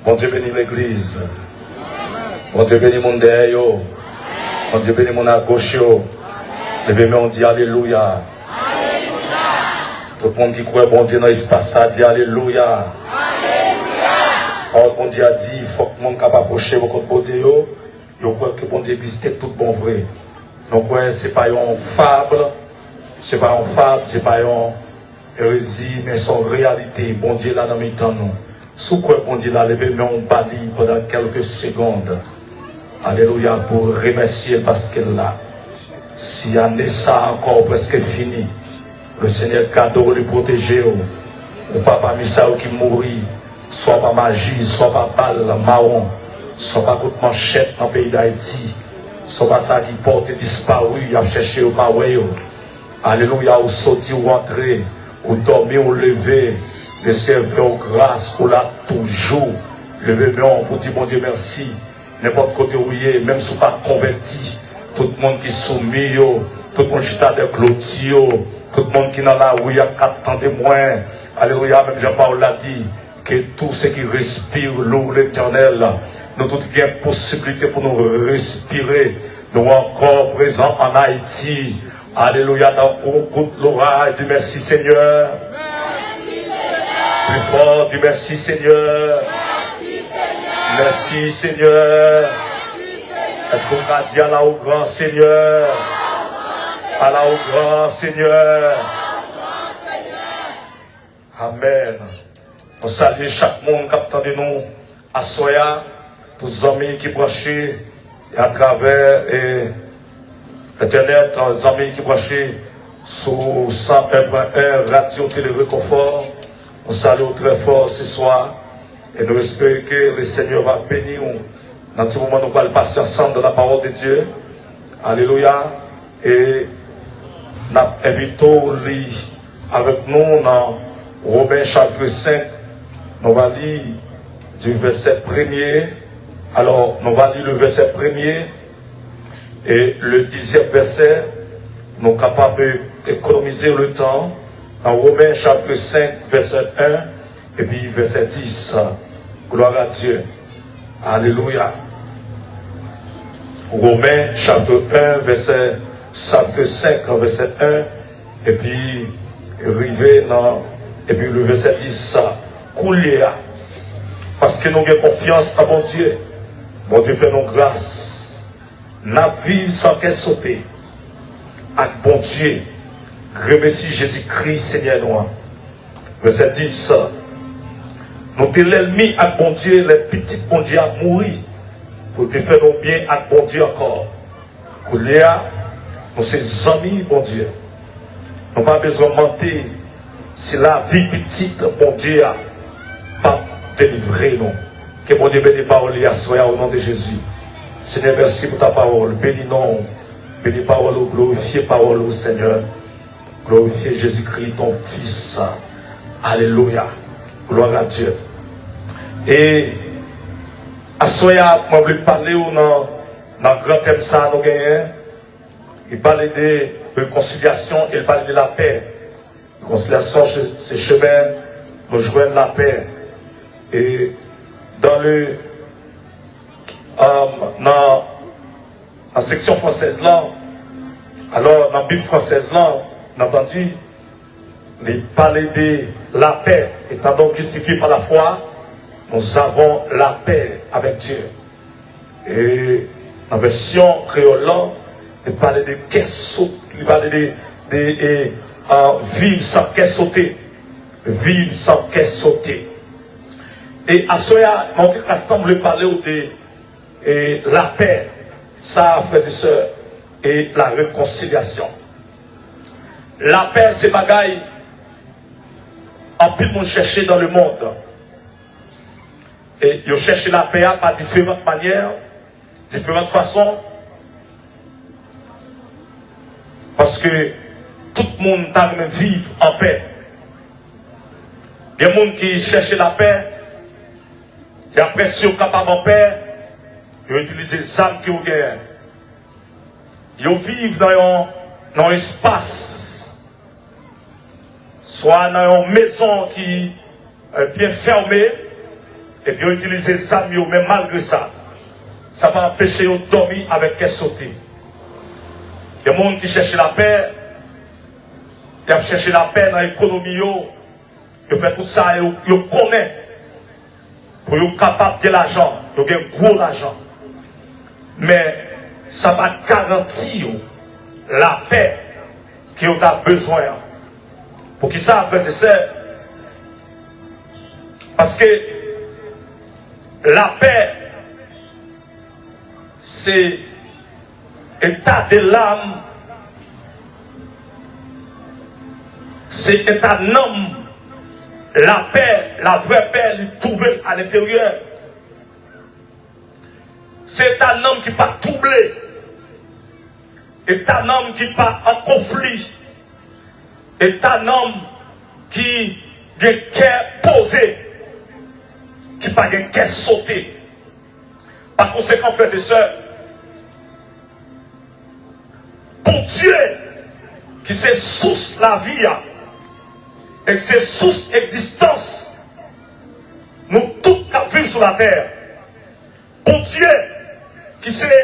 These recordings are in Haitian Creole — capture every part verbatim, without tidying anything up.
Bondye beni legliz. Bondye beni moun dèyè yo. Bondye beni moun agoch yo. Leve men w, di alelouya. Tout moun ki kwè Bondye nan espas sa, di alelouya. Pawòl Bondye a di, fòk moun k ap apwoche bò kot Bondye yo, yo kwè ke Bondye egziste tout bon vre. Nou kwè se pa yon fab, se pa yon fab, se pa yon erezi, men se yon reyalite. Bondye la nan mitan nou. Si w kwè Bondye la, leve men w ba li pandan kèlke segond. Alelouya, pou remèsye l paske l la. Si ane sa a ankò prèske fini, Lesenyè gade w, li pwoteje w. Ou pa pami sa yo ki mouri, swa pa maji, swa pa bal mawon, swa pa kout manchèt nan peyi Dayiti, swa pa sa ki pòte dispari, y ap chèche yo pa wè yo. Alelouya, ou soti, ou antre, ou dòmi, ou leve. Lesenyè fè w gras, ou la toujou. Leve men w pou di Bondye mèsi. Nenpòt kote ou ye, menm si w pa konvèti, tout moun ki sou mi yo, tout moun chita dèyè kloti yo, tout moun ki nan lari a k ap tande mwen, alelouya, menm jan pawòl la di, que tout ce qui respire loue l'Éternel. Nou tout gen posiblite pou nou respire. Nou ankò prezan ann Ayiti. Alelouya, tankou gout loray, di mèsi Senyè. Pli fò, di mèsi Senyè. Mèsi Senyè. Èske w ka di ala ou gran Senyè? Ala ou gran Senyè. Amèn. Nou salye chak moun k ap tande nou aswè a, tout zanmi ki branche atravè, e, entènèt, zanmi ki branche sou san en pwen en Radyo Tele Rekonfò. Nou salye w trè fò se swa e nou espere ke Lesenyè va beni w nan ti moman nou pral pase ansanm dans la parole de Dieu. Alelouya. E n ap envite w li avèk nou nan Women chapit senk. Nou va li di vèsè premye. Alò, nou va li le vèsè premye e le dizyèm vèsè. Nou kapab ekonomize le tan nan Women chapit senk, vèsè en epi vèsè dis. Glwa a Dye. Alelouya. Women chapit en, vèsè, chapit senk, vèsè en, epi rive nan, epi le vèsè dis. Koulye a, paske nou gen konfyans nan Bondye, Bondye fè nou gras, n ap viv san kè sote ak Bondye. Gremesi Jezikri, Senyè nou an. Vèsè dis. Nou te lènmi ak Bondye lè Pitit Bondye a mouri pou te fè nou byen ak Bondye ankò. Koulye a, nou se zanmi Bondye. Nou pa bezwen mande si lavi Pitit Bondye a p ap delivre nou. Ke Bondye beni pawòl li aswè a, o non de Jezi. Senyè, mèsi pou ta pawòl. Beni non w. Beni pawòl ou, glorifye pawòl ou, Senyè. Glorifye Jezikri, ton Fis. Alelouya. Gloire à Dieu. E aswè a, mwen vle pale w nan, nan gran tèm sa a nou genyen. Li pale de rekonsilyasyon e li pale de lapè. Rekonsilyasyon se, se chemen nou jwenn lapè. E dans le, euh, nan, nan seksyon fransèz lan, alò, nan Bib fransèz lan, n ap tande, li pale de lapè. Étant donc justifiés par la foi, nous avons la paix avec Dieu. E nan vèsyon kreyòl lan, li pale de kè sote, li pale de, de, e, a, viv san kè sote. Viv san kè sote. E aswè a, nan yon ti klas tan, m vle pale w de, e, lapè. Sa, frè e sè, e la rekonsilyasyon. Lapè se bagay anpil moun chèche dans le monde. E yo chèche lapè a pa diferan manyè, diferan fason, paske tout moun ta renmen viv anpè. Gen moun ki chèche lapè, e apre, si yo kapab anpè, yo itilize zam ke yo genyen. Yo viv nan yon, nan yon espas, swa nan yon mezon ki, e, byen fèmen, Epi yo itilize zam yo, men malgre sa, sa pa anpeche yo dòmi avèk kè sote. Gen moun ki chèche lapè, y ap chèche lapè nan ekonomi yo, yo fè tout sa yo, yo konnen pou yo kapab gen lajan, yo gen gwo lajan. Men sa pa t garanti yo lapè ke yo ta bezwen an. Poukisa, frè e sè? Paske lapè se eta de lam, se eta nanm. Lapè, la vrè pè, li twouve l alenteryè. Se eta nanm ki pa twouble, eta nanm ki pa an konfli, eta nanm ki gen kè poze, ki pa gen kè sote. Pa konsekan, frè e sè, Bondye, ki se sous lavi a, e ki se sous egzistans nou tout k ap viv sou latè, Bondye, ki se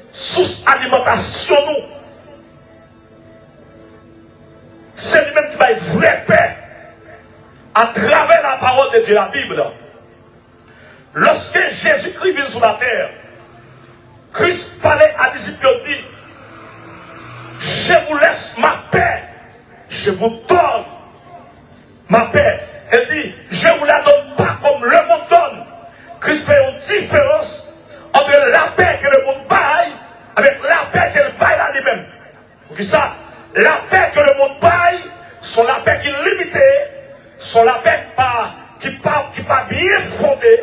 sous alimantasyon nou, se li menm ki bay vrè pè atravè la parole de Dieu, la Bible. Lòske Jezikri vin sou latè, Kris pale a disip yo, di, "Je vous laisse ma paix, je vous donne ma paix." El di, "Je vous la donne pas comme le monde donne." Kris fè yon diferans ant lapè ke lemonn bay avèk lapè ke l bay la li menm. Poukisa? Lapè ke lemonn bay, se yon lapè ki limite, se yon lapè ki pa, ki pa, ki pa byen fonde,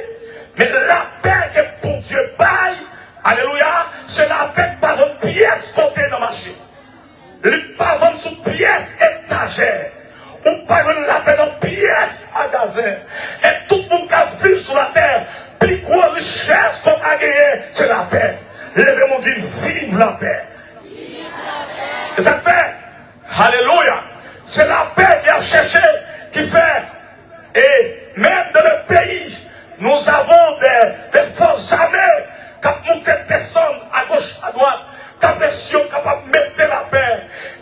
men lapè ke Bondye bay, alelouya, se lapè ki pa vann pyès kote nan mache. Li pa vann sou pyès etajè. Ou pa jwenn lapè nan pyès magazen. E tout moun k ap viv sou latè, pi gwo richès ke w ka genyen, se lapè. Leve men w, di, "Viv lapè." E sa k fè, alelouya, se lapè ke y ap chèche, ki fè, e menm dans le pays, nous avons des, des forces armées k ap monte desann agoch, adwat, k ap eseye kapab mete lapè.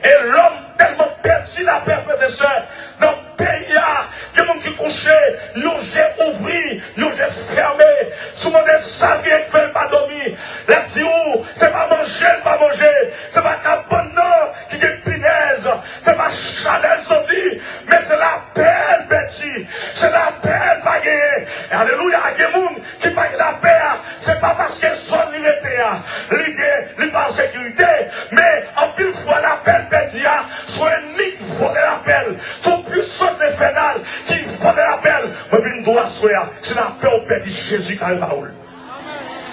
E lòm tèlman pèdi lapè, frè e sè, nan peyi a, gen moun ki kouche, yon je ouvri, yon je fèmen. Si w mande sa l gen k fè l pa dòmi, l ap di w, se pa manje l pa manje, se pa kabann nan ki gen pinèz, se pa chalè l santi, men se lapè l pèdi, se lapè l pa genyen. Alelouya, gen moun ki pa gen lapè a, se pa paske zòn li rete a, li gen, li pa an sekirite, men anpil fwa lapè l pèdi a, se yon ènmi k vòlè lapè l, se yon pwisans enfènal ki vòlè lapè l. Mwen vin di w aswè a, se lapè w pèdi, Jezi ka repare w.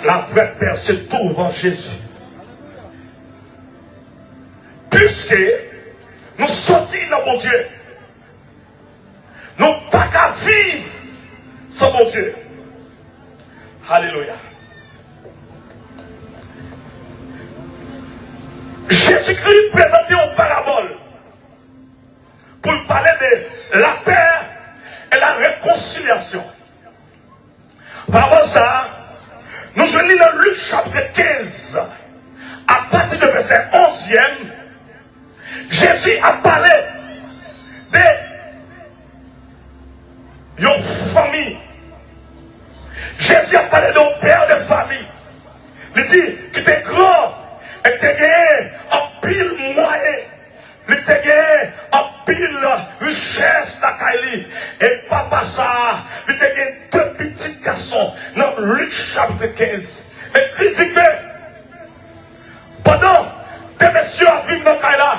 La vraie paix se trouve en Jésus. Piske nou soti nan Bondye, nou pa ka viv san Bondye. Alelouya. Jezikri prezante yon parabòl pou l pale de lapè e la rekonsilyasyon. Parabòl sa a, nou jwenn li nan Lik chapit kenz, apati de vèsè onzyèm, Jezi ap pale de yon fanmi. Jezi ap pale de yon pè de fanmi. Li di, ki te gran e ki te genyen anpil mwayen. Li te gen anpil richès lakay li. E papa sa a, li te gen de pitit gason nan Lik chapit kenz. Ekri di ke pandan de mesye ap viv nan kay la,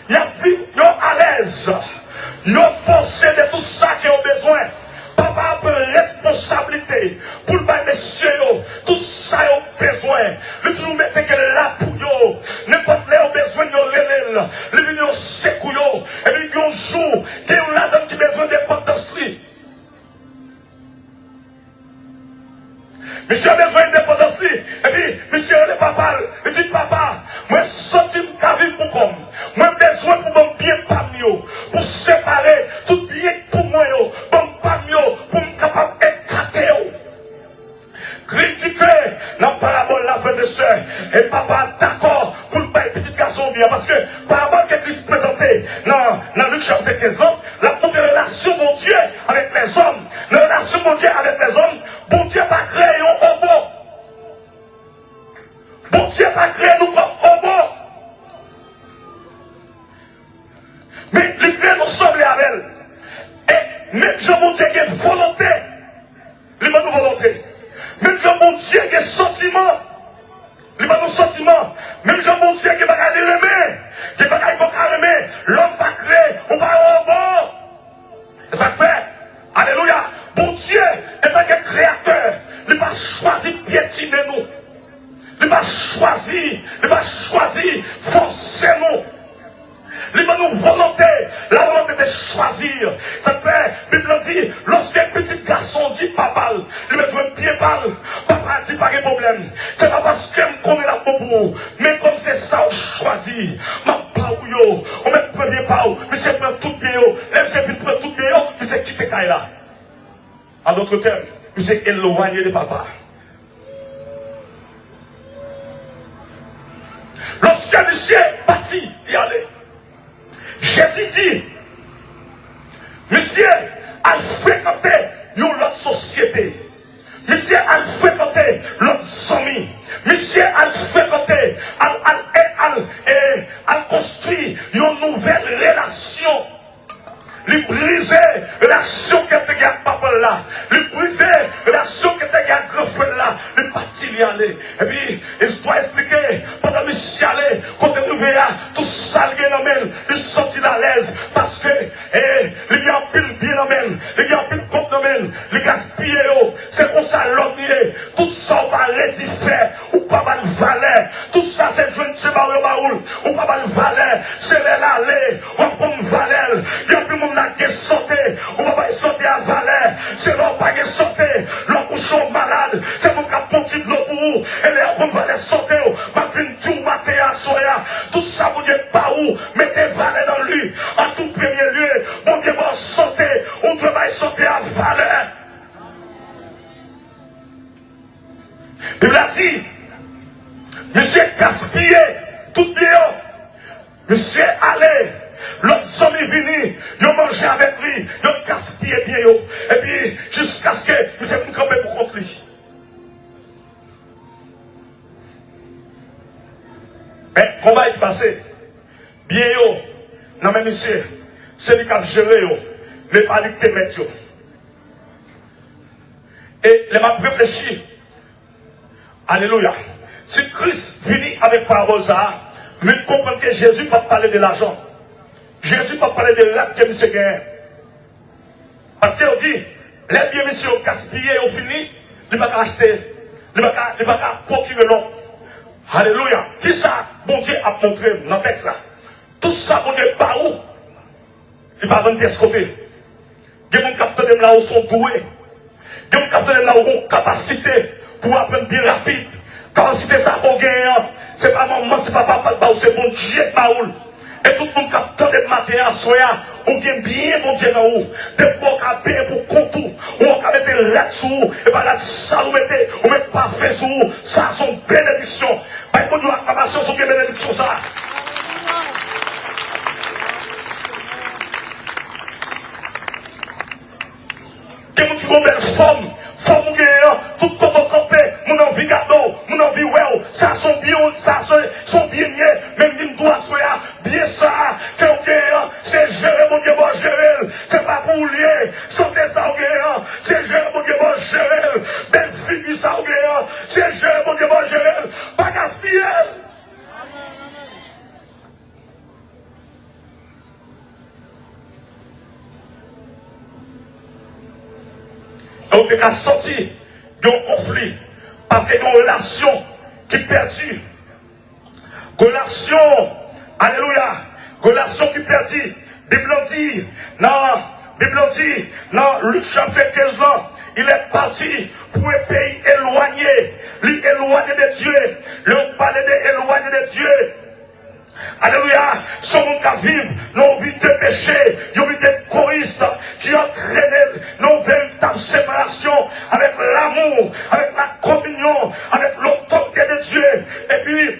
y ap viv, yo alèz, yo posede tout sa ke yo bezwen. Papa a pran responsablite pou l bay mesye yo tout sa yo bezwen. Li toujou mete kè l la pou yo. Nenpòt lè yo bezwen l, yo rele l. Li vin yon sekou yo. Epi yon jou, gen youn ladan l ki bezwen endepandans li. Misye bezwen endepandans li. Epi misye rele papa l. Li di, "Papa, mwen santi m ka viv pou kò m. Mwen bezwen pou ban m byen pa m yo, pou separe tout byen k pou mwen yo, ban m pa m yo, pou m kapab ekate yo." E papa a dakò pou l bay pitit gason l byen an, paske parabòl ke Kris prezante nan, nan Lik chapit kenz lan, l ap montre relasyon Bondye avèk lèzòm. Nan relasyon Bondye avèk lèzòm, Bondye pa kreye yon obo. Bondye pa kreye nou kòm obo. Men li vle nou sanble avè l. E menm jan Bondye gen volonte, li ban nou volonte. Menm jan Bondye gen santiman, li ban nou santiman. Menm jan Bondye gen bagay li renmen, gen bagay fòk a renmen. Lòm pa kreye, ou pa yon obo. E sa k fè, alelouya, Bondye, antanke kreyatè, li pa chwazi pyetine nou. Li pa chwazi, li pa chwazi fòse nou. Li ban nou volonte, la volonte de chwazi. Sa k fè, Bib lan di, lòske pitit gason di papa l, li bezwen pye pa l, papa a di pa gen pwoblèm. Se pa paske m konnen l ap bon pou ou, men kòm se sa w chwazi, m ap ba ou yo. Ou mèt pran byen pa w, misye pran tout byen yo. Lè misye fin pran tout byen yo, misye kite kay la. An dòt tèm, misye elwanye de papa. Lòske misye pati, li ale. Jezi di, misye al frekante yon lòt sosyete. Misye al frekante lòt zanmi. Misye al frekante, al, al, al, al, e, al konstwi yon nouvèl relasyon. Li brize relasyon ke l te gen ak papa l la. Li brize relasyon ke l te gen ak gran frè l la. Li pati, li ale. Epi, istwa esplike, pandan misye ale, kote l rive a, tout sa l gen nan men l, li santi l alèz. Paske, e, li gen anpil byen nan men l, li gen anpil kòb nan men l, li gaspiye yo. Se konsa lòm ye. Tout sa w pa redi fè, ou pa ba l valè. Tout sa se jwenn se ba w yo ba ou l. Ou pa ba l valè. Se lè l ale, w ap konn valè l. Gen anpil moun la gen sante, ou pa bay sante a valè. Se lè w pa gen sante, lè w kouche w malad, se moun k ap pran ti dlo pou ou. E lè yo konn valè sante w, m ap vin di w maten an, aswè a, tout sa Bondye ba ou, mete valè nan li. An tou premye lye, Bondye ba w sante, ou dwe bay sante a valè. Bib la di, misye gaspiye tout byen yo. Misye ale, lòt zanmi vini, yo manje avèk li, yo gaspiye byen yo. Epi, jiskaske misye vin kanpe pou kont li. Men, gon bagay ki pase. Byen yo nan men misye, se li k ap jere yo, men pa li k te mèt yo. E lè m ap reflechi, alelouya, si Kris vini avèk parabòl sa a, m vin konprann ke Jezi p ap pale de lajan. Jezi p ap pale de rad ke misye genyen. Paske yo di, lè byen misye yo gaspiye, yo fini, li pa ka achte, li pa ka, li pa ka pwokire lòt. Alelouya! Kisa Bondye ap montre m nan tèks la? Tout sa Bondye ba ou, li pa vann pyès kote. Gen moun k ap tande m la, ou se yon dwe. Gen moun k ap tande m la, ou gen yon kapasite pou w aprann byen rapid. Kapasite sa a ke w genyen an, se pa manman, se pa papa k ba ou, se Bondye k ba ou l. E tout moun k ap tande m maten an, aswè a, ou gen byen Bondye nan ou. Depi w ka benyen pou kont ou, ou ka mete rad sou ou, e pa rad sal ou mete, ou met pafen sou ou, sa a se yon benediksyon. Bay Bondye yon aklamasyon si w gen benediksyon sa a. Gen moun ki gon bèl fòm. Fòm ou genyen an, tout kote w kanpe, moun anvi gade w, moun anvi wè w. Sa se yon byen, sa se, se yon byen l ye. Men m vin di w aswè a, byen sa a ke w genyen an, se jere Bondye ba w jere l. Se pa pou ou l ye. Sante sa w genyen an, se jere Bondye ba w jere l. Bèl figi sa w genyen an, se jere Bondye ba w jere l. Pa gaspiye l. E w te ka santi gen yon konfli, paske gen yon relasyon ki pèdi. Relasyon, alelouya, relasyon ki pèdi. Bib lan di nan, Bib lan di nan Lik chapit kenz lan, il est parti pour un pays éloigné. Li elwanye de Dye. Lè w pale de elwanye de Dye, alelouya, se yon moun k ap viv nan yon vi de peche, yon vi de egoyis ki antrene l nan yon veritab separasyon avèk lamou, avèk lakominyon, avèk lotorite de Dye. Epi,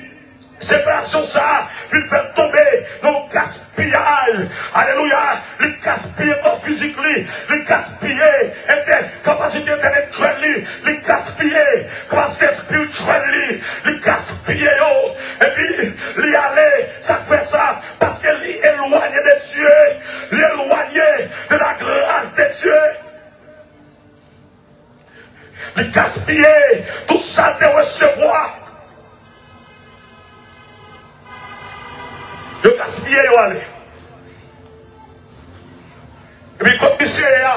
Sa vin fè l tonbe nan yon gaspiyaj. Alelouya! Li gaspiye kò fizik li, li gaspiye kapasite entèlektyèl li, li gaspiye kapasite espirityèl li, li gaspiye yo. Epi li ale, sa k fè sa? Paske li elwanye de Dye, li elwanye de la grâce de Dieu. Li gaspiye tout sa l te resevwa. Yo gaspiye, yo ale. Epi kot misye ye a,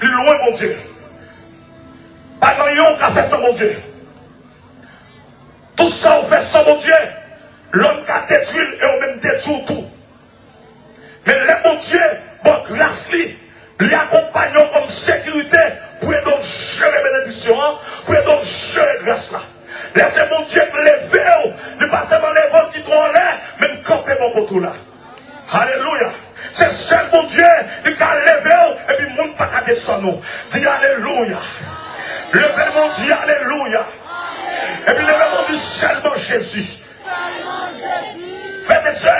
li lwen Bondye. Pa gen anyen w ka fè san Bondye. Tout sa w fè san Bondye, lòm ka detwi l e ou menm detwi w tou. Men lè Bondye ba w gras li, li akonpaye w kòm sekirite pou ede w jere benediksyon an, pou ede w jere gras la. Lè se Bondye k leve w, li pa sèlman leve w kite w anlè, men l kanpe bò kote w la. Alelouya! Se sèl Bondye ki ka leve w epi moun pa ka desann ou. Di alelouya! Leve men w, di alelouya! Epi leve men w, di sèlman Jezi. Frè e sè,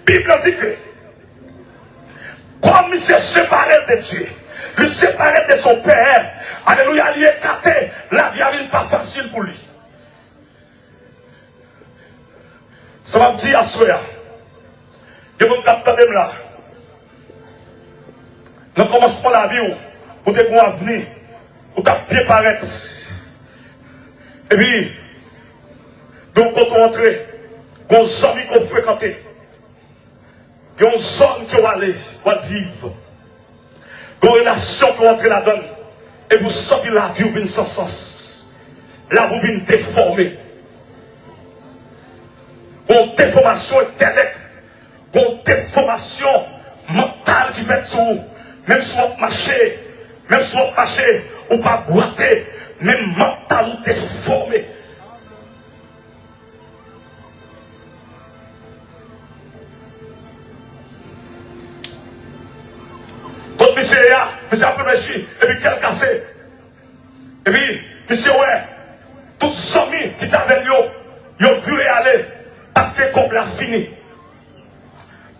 Bib la di ke kòm misye separe de Dye, li separe de son pè, alelouya, li ekate, lavi a vin pa fasil pou li. Sa m ap di aswè a, gen moun k ap tande m la. Nan kòmansman lavi w, ou te gen yon avni, ou t ap byen parèt. Epi, gen yon kote w antre, gen yon zanmi ke w frekante, gen yon zòn ke w ale, w al viv, gen yon relasyon ke w antre ladan l, epi w santi lavi w vin san sans, lavi w vin defòme. Gen yon defòmasyon entèlèk, gen yon defòmasyon mantal ki fèt sou ou. Menm si w ap mache, menm si w ap mache, ou pa bwate, men mantal ou defòme. Kot misye ye a, misye ap reflechi, epi kè l kase. Epi, misye wè, tout zanmi ki t avè l yo, yo vire ale, paske kòb la fini.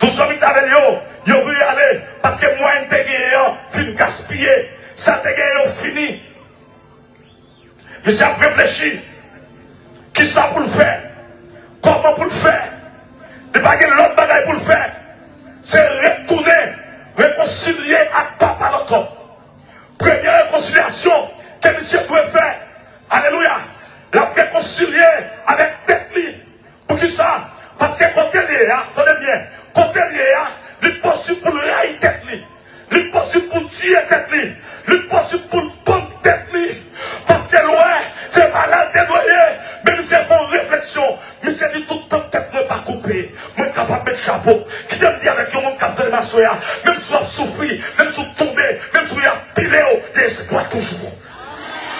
Tout zanmi ki t avè l yo, yo vire ale, paske mwayen l te genyen an fin gaspiye. Sa l te genyen yo fini. Misye ap reflechi, kisa pou l fè, kòman pou l fè. Li pa gen lòt bagay pou l fè, se retounen rekonsilye ak Papa l ankò. Premye rekonsilyasyon ke misye dwe fè, alelouya, l ap rekonsilye avèk tèt li. Poukisa? Paske kote l ye a, tande byen, kote l ye a, li posib pou l rayi tèt li. Li posib pou l tiye tèt li. Li posib pou l pann tèt li. Paske l wè, se pa la l te dwe ye. Men misye fè yon refleksyon. Misye di, tout tan tèt mwen pa koupe, mwen kapab met chapo. Kite m di avèk yon moun k ap tande m aswè a, menm si w ap soufri, menm si w tonbe, menm si y ap pile w, gen espwa toujou.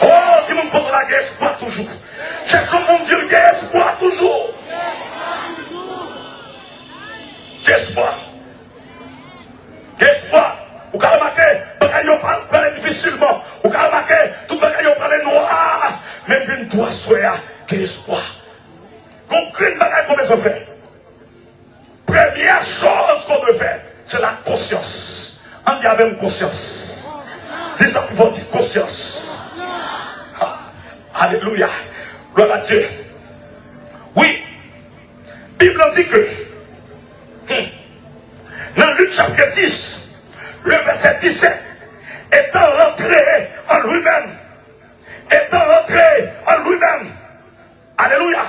Oh, gen moun kote w la, gen espwa toujou. Chèche yon moun, di l, gen espwa toujou. Gen espwa. Gen espwa. Ou ka remake, bagay yo pa prale difisilman. Ou ka remake, tout bagay yo prale nwa. Men vin tou aswè a, gen espwa. Gon grenn bagay ke w bezwen fè. Premyè choz ke w dwe fè, se la konsyans. Ann di avè m, konsyans. Di sa pi fò, di konsyans. Ha. Alelouya. Glwa a Dye. Wi. Bib la di ke, hmm, nan Lik chapit dis, le vèsè disèt, étant rentré en lui-même, étant rentré en lui-même, alelouya,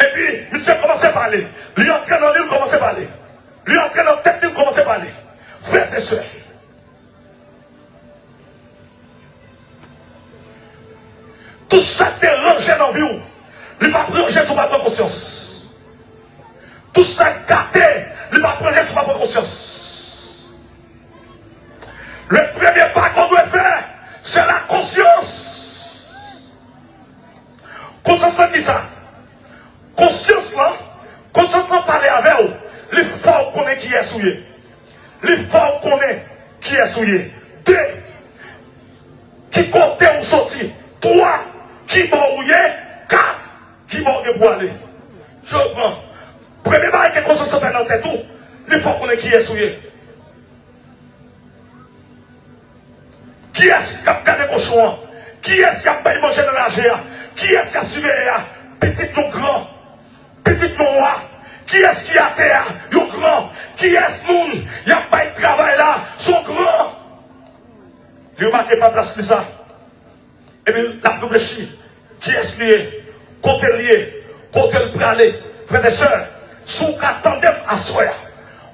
epi misye kòmanse pale, li antre nan li, l kòmanse pale, li antre nan tèt li, l kòmanse pale. Frè e sè, tout sa k te ranje nan vi w, li p ap ranje si w pa pran konsyans. Tout sa k gate, li p ap ranje si w pa pran konsyans. Le premye pa ke w dwe fè, se la konsyans. Konsyans lan ki sa? Konsyans lan, konsyans lan pale avè w, li fè w konnen kiyès ou ye. Li fè w konnen kiyès ou ye. De, ki kote ou soti. Twa, kibò ou ye. Kat, kibò w gen pou ale. Jewova pran. Premye bagay ke konsyans ou fè nan tèt ou, li fè w konnen kiyès ou ye. Kiyès k ap gade kochon an? Kiyès k ap bay manje nan raje a? Kiyès k ap siveye a? Pitit yon gran, pitit yon wa. Kiyès ki atè a? Yon gran. Kiyès moun y ap bay travay la? S on gran. Li remake pa plas li sa. Epi l ap reflechi, kiyès li ye, kote l ye, kote l prale. Frè e sè, si w ka tande m aswè a,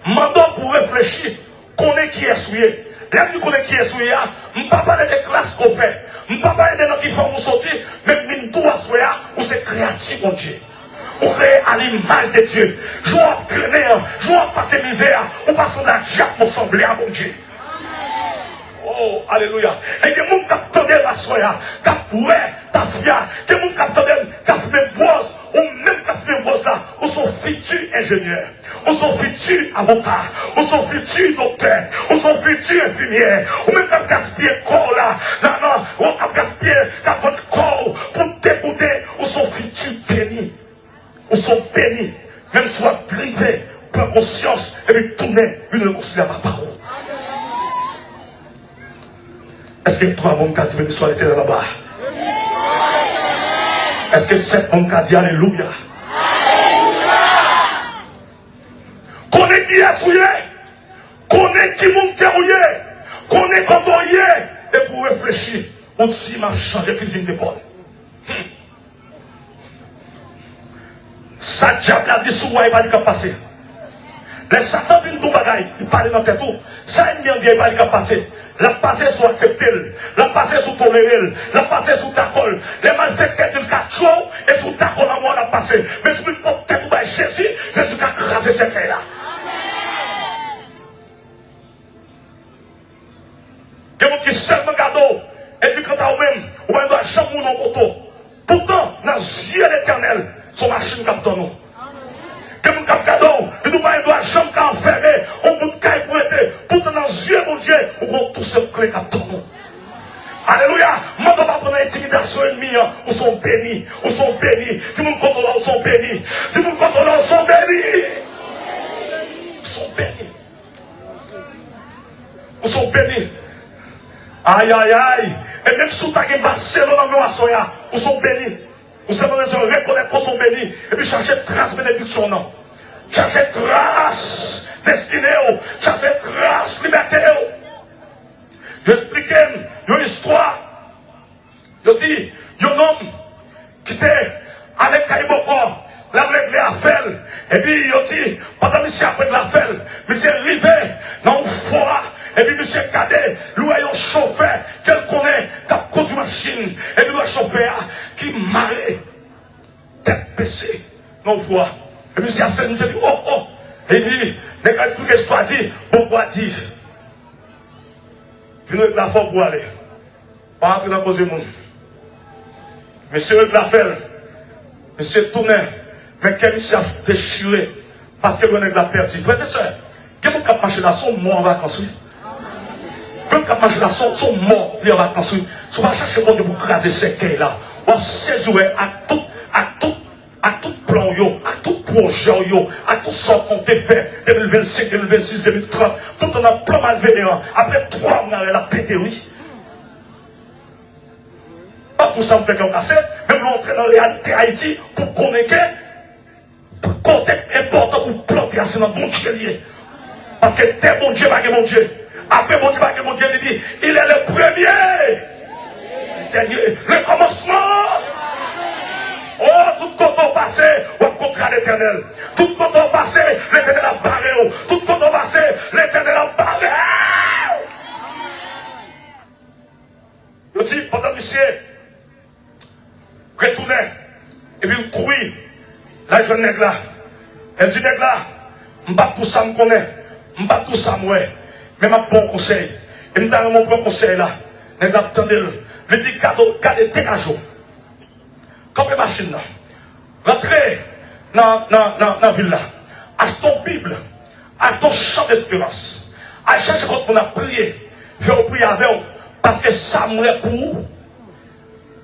m mande w pou w reflechi, konnen kiyès ou ye. Lè m di konnen kiyès ou ye a, m pa pale de klas ke w fè, m pa pale de nan ki fanmi w soti, men m vin di w aswè a, ou se kreyati Bondye. Ou kreye a limaj de Dye. Jan w ap trennen an, jan w ap pase mizè a, ou pa sanble ak dyab, ou sanble a Bondye. Oh, alelouya. E gen moun k ap tande m aswè a, k ap bwè tafya. Gen moun k ap tande m, k ap fimen bwòz. Ou menm k ap fimen bwòz la, ou se yon fiti enjenyè. Ou se yon fiti avoka. Ou se yon fiti doktè. Ou se yon fiti enfimyè. Ou menm k ap gaspiye kò w la, nan, nan, ou k ap gaspiye, k ap vann kò w pou deboude. Ou se yon fiti beni. Ou se yon beni. Menm si w ap drive, pran konsyans, epi tounen, vin rekonsilye ak papa w. Èske twa moun ka di, "Beni swa Letènèl" anba? Èske sèt moun ka di, "Alelouya"? Konnen kiyès ou ye. Konnen ki moun ke ou ye. Konnen kote w ye. Epi w reflechi. Ou di, "M ap chanje fizi m depòl." Sa dyab la di sou ou a, e pa li k ap pase. Lè Satan vin di w bagay, li pale nan tèt ou. Sa ènmi an di a, e pa li k ap pase. L ap pase si w aksepte l. L ap pase si w tolere l. L ap pase si w dakò l. Lè malfektè di l ka tchwe w, e si w dakò lanmò a, l ap pase. Men si w vin pot tèt ou bay Jezi, Jezi ka kraze sèkèy la. Gen moun ki sèlman gade w, epi kanta ou menm, ou pa gen dwa janm wounen yon oto. Poutan, nan zye Letènèl, se yon machin k ap tann ou. Gen moun k ap gade w, li di w pa gen dwa janm ka anfème yon bout kay pou rete. Poutan, nan zye Bondye, ou gen yon tousèl kle k ap tann ou. Alelouya! M mande w pa pran nan entimidasyon ènmi an. Ou se yon beni. Ou se yon beni. Di moun kote w la, ou se yon beni. Di moun kote w la, ou se yon beni. Ou se yon beni. Ou se yon beni. Ayayay. E menm si w ta gen Barcelone nan men w aswè a, ou se yon beni. Ou sèlman bezwen rekonèt ke w se yon beni, epi chache tras benediksyon w nan. Chache tras destine w. Chache tras libète w. Yo eksplike m yon istwa. Yo di, yon nonm ki te ale kay bòkò, l ap regle afè l. Epi yo di, pandan misye ap regle afè l, misye rive nan yon fwa, epi misye gade, li wè yon chofè ke l konnen k ap kondui machin. Epi l wè chofè a ki mare, tèt bese, nan yon fwa. Epi misye ap sezi, misye di, "Oh, oh!" Epi nèg la eksplike istwa, di, "Bon, kwa di, vin regle afè w pou w ale." Pa antre nan koze moun. Mesye regle afè l. Mesye tounen. Men kè misye ap dechire. Paske l wè nèg la pèdi. Frè e sè, gen moun k ap mache la, se yon mò an vakans, wi. Gen moun k ap mache la, se yon, se yon mò li an vakans, wi. Si w pa chache Bondye pou kraze sèkèy la, w ap sezi wè ak tout, ak tout ak tout plan w yo, ak tout pwojè w yo, ak tout sa w konte fè, de mil vennsenk, de mil vennsis, de mil trant, poutan nan plan malveyan an, apre twa mwa, l ap pete, wi. Pa pou sa m fè kè w kase, men pou nou antre nan reyalite Ayiti, pou konnen ke kote k enpòtan pou plante a, se nan Bondye l ye. Paske dè Bondye pa gen Bondye. Apre Bondye pa gen Bondye, li di, il est le premier, le dernier, le commencement. Oh, tout kote w pase, w ap kontre a Letènèl. Tout kote w pase, Letènèl ap bare w. Tout kote w pase, Letènèl ap bare w. Yo di, pandan misye retounen, epi l kouri, l al jwenn nèg la. L di nèg la, "M p ap di w sa m konnen, m p ap di w sa m wè, men m ap ba w konsèy. E m ta renmen w pran konsèy la." Nèg la ap tande l. Li di, "Gade, gade, degaje w. Kanpe machin nan. Rantre nan, nan, nan, nan vil la. Achte yon Bib. Achte yon Chant d'Espérance. Al chache kot moun ap priye. Fè yo priye avè w. Paske sa m wè pou ou."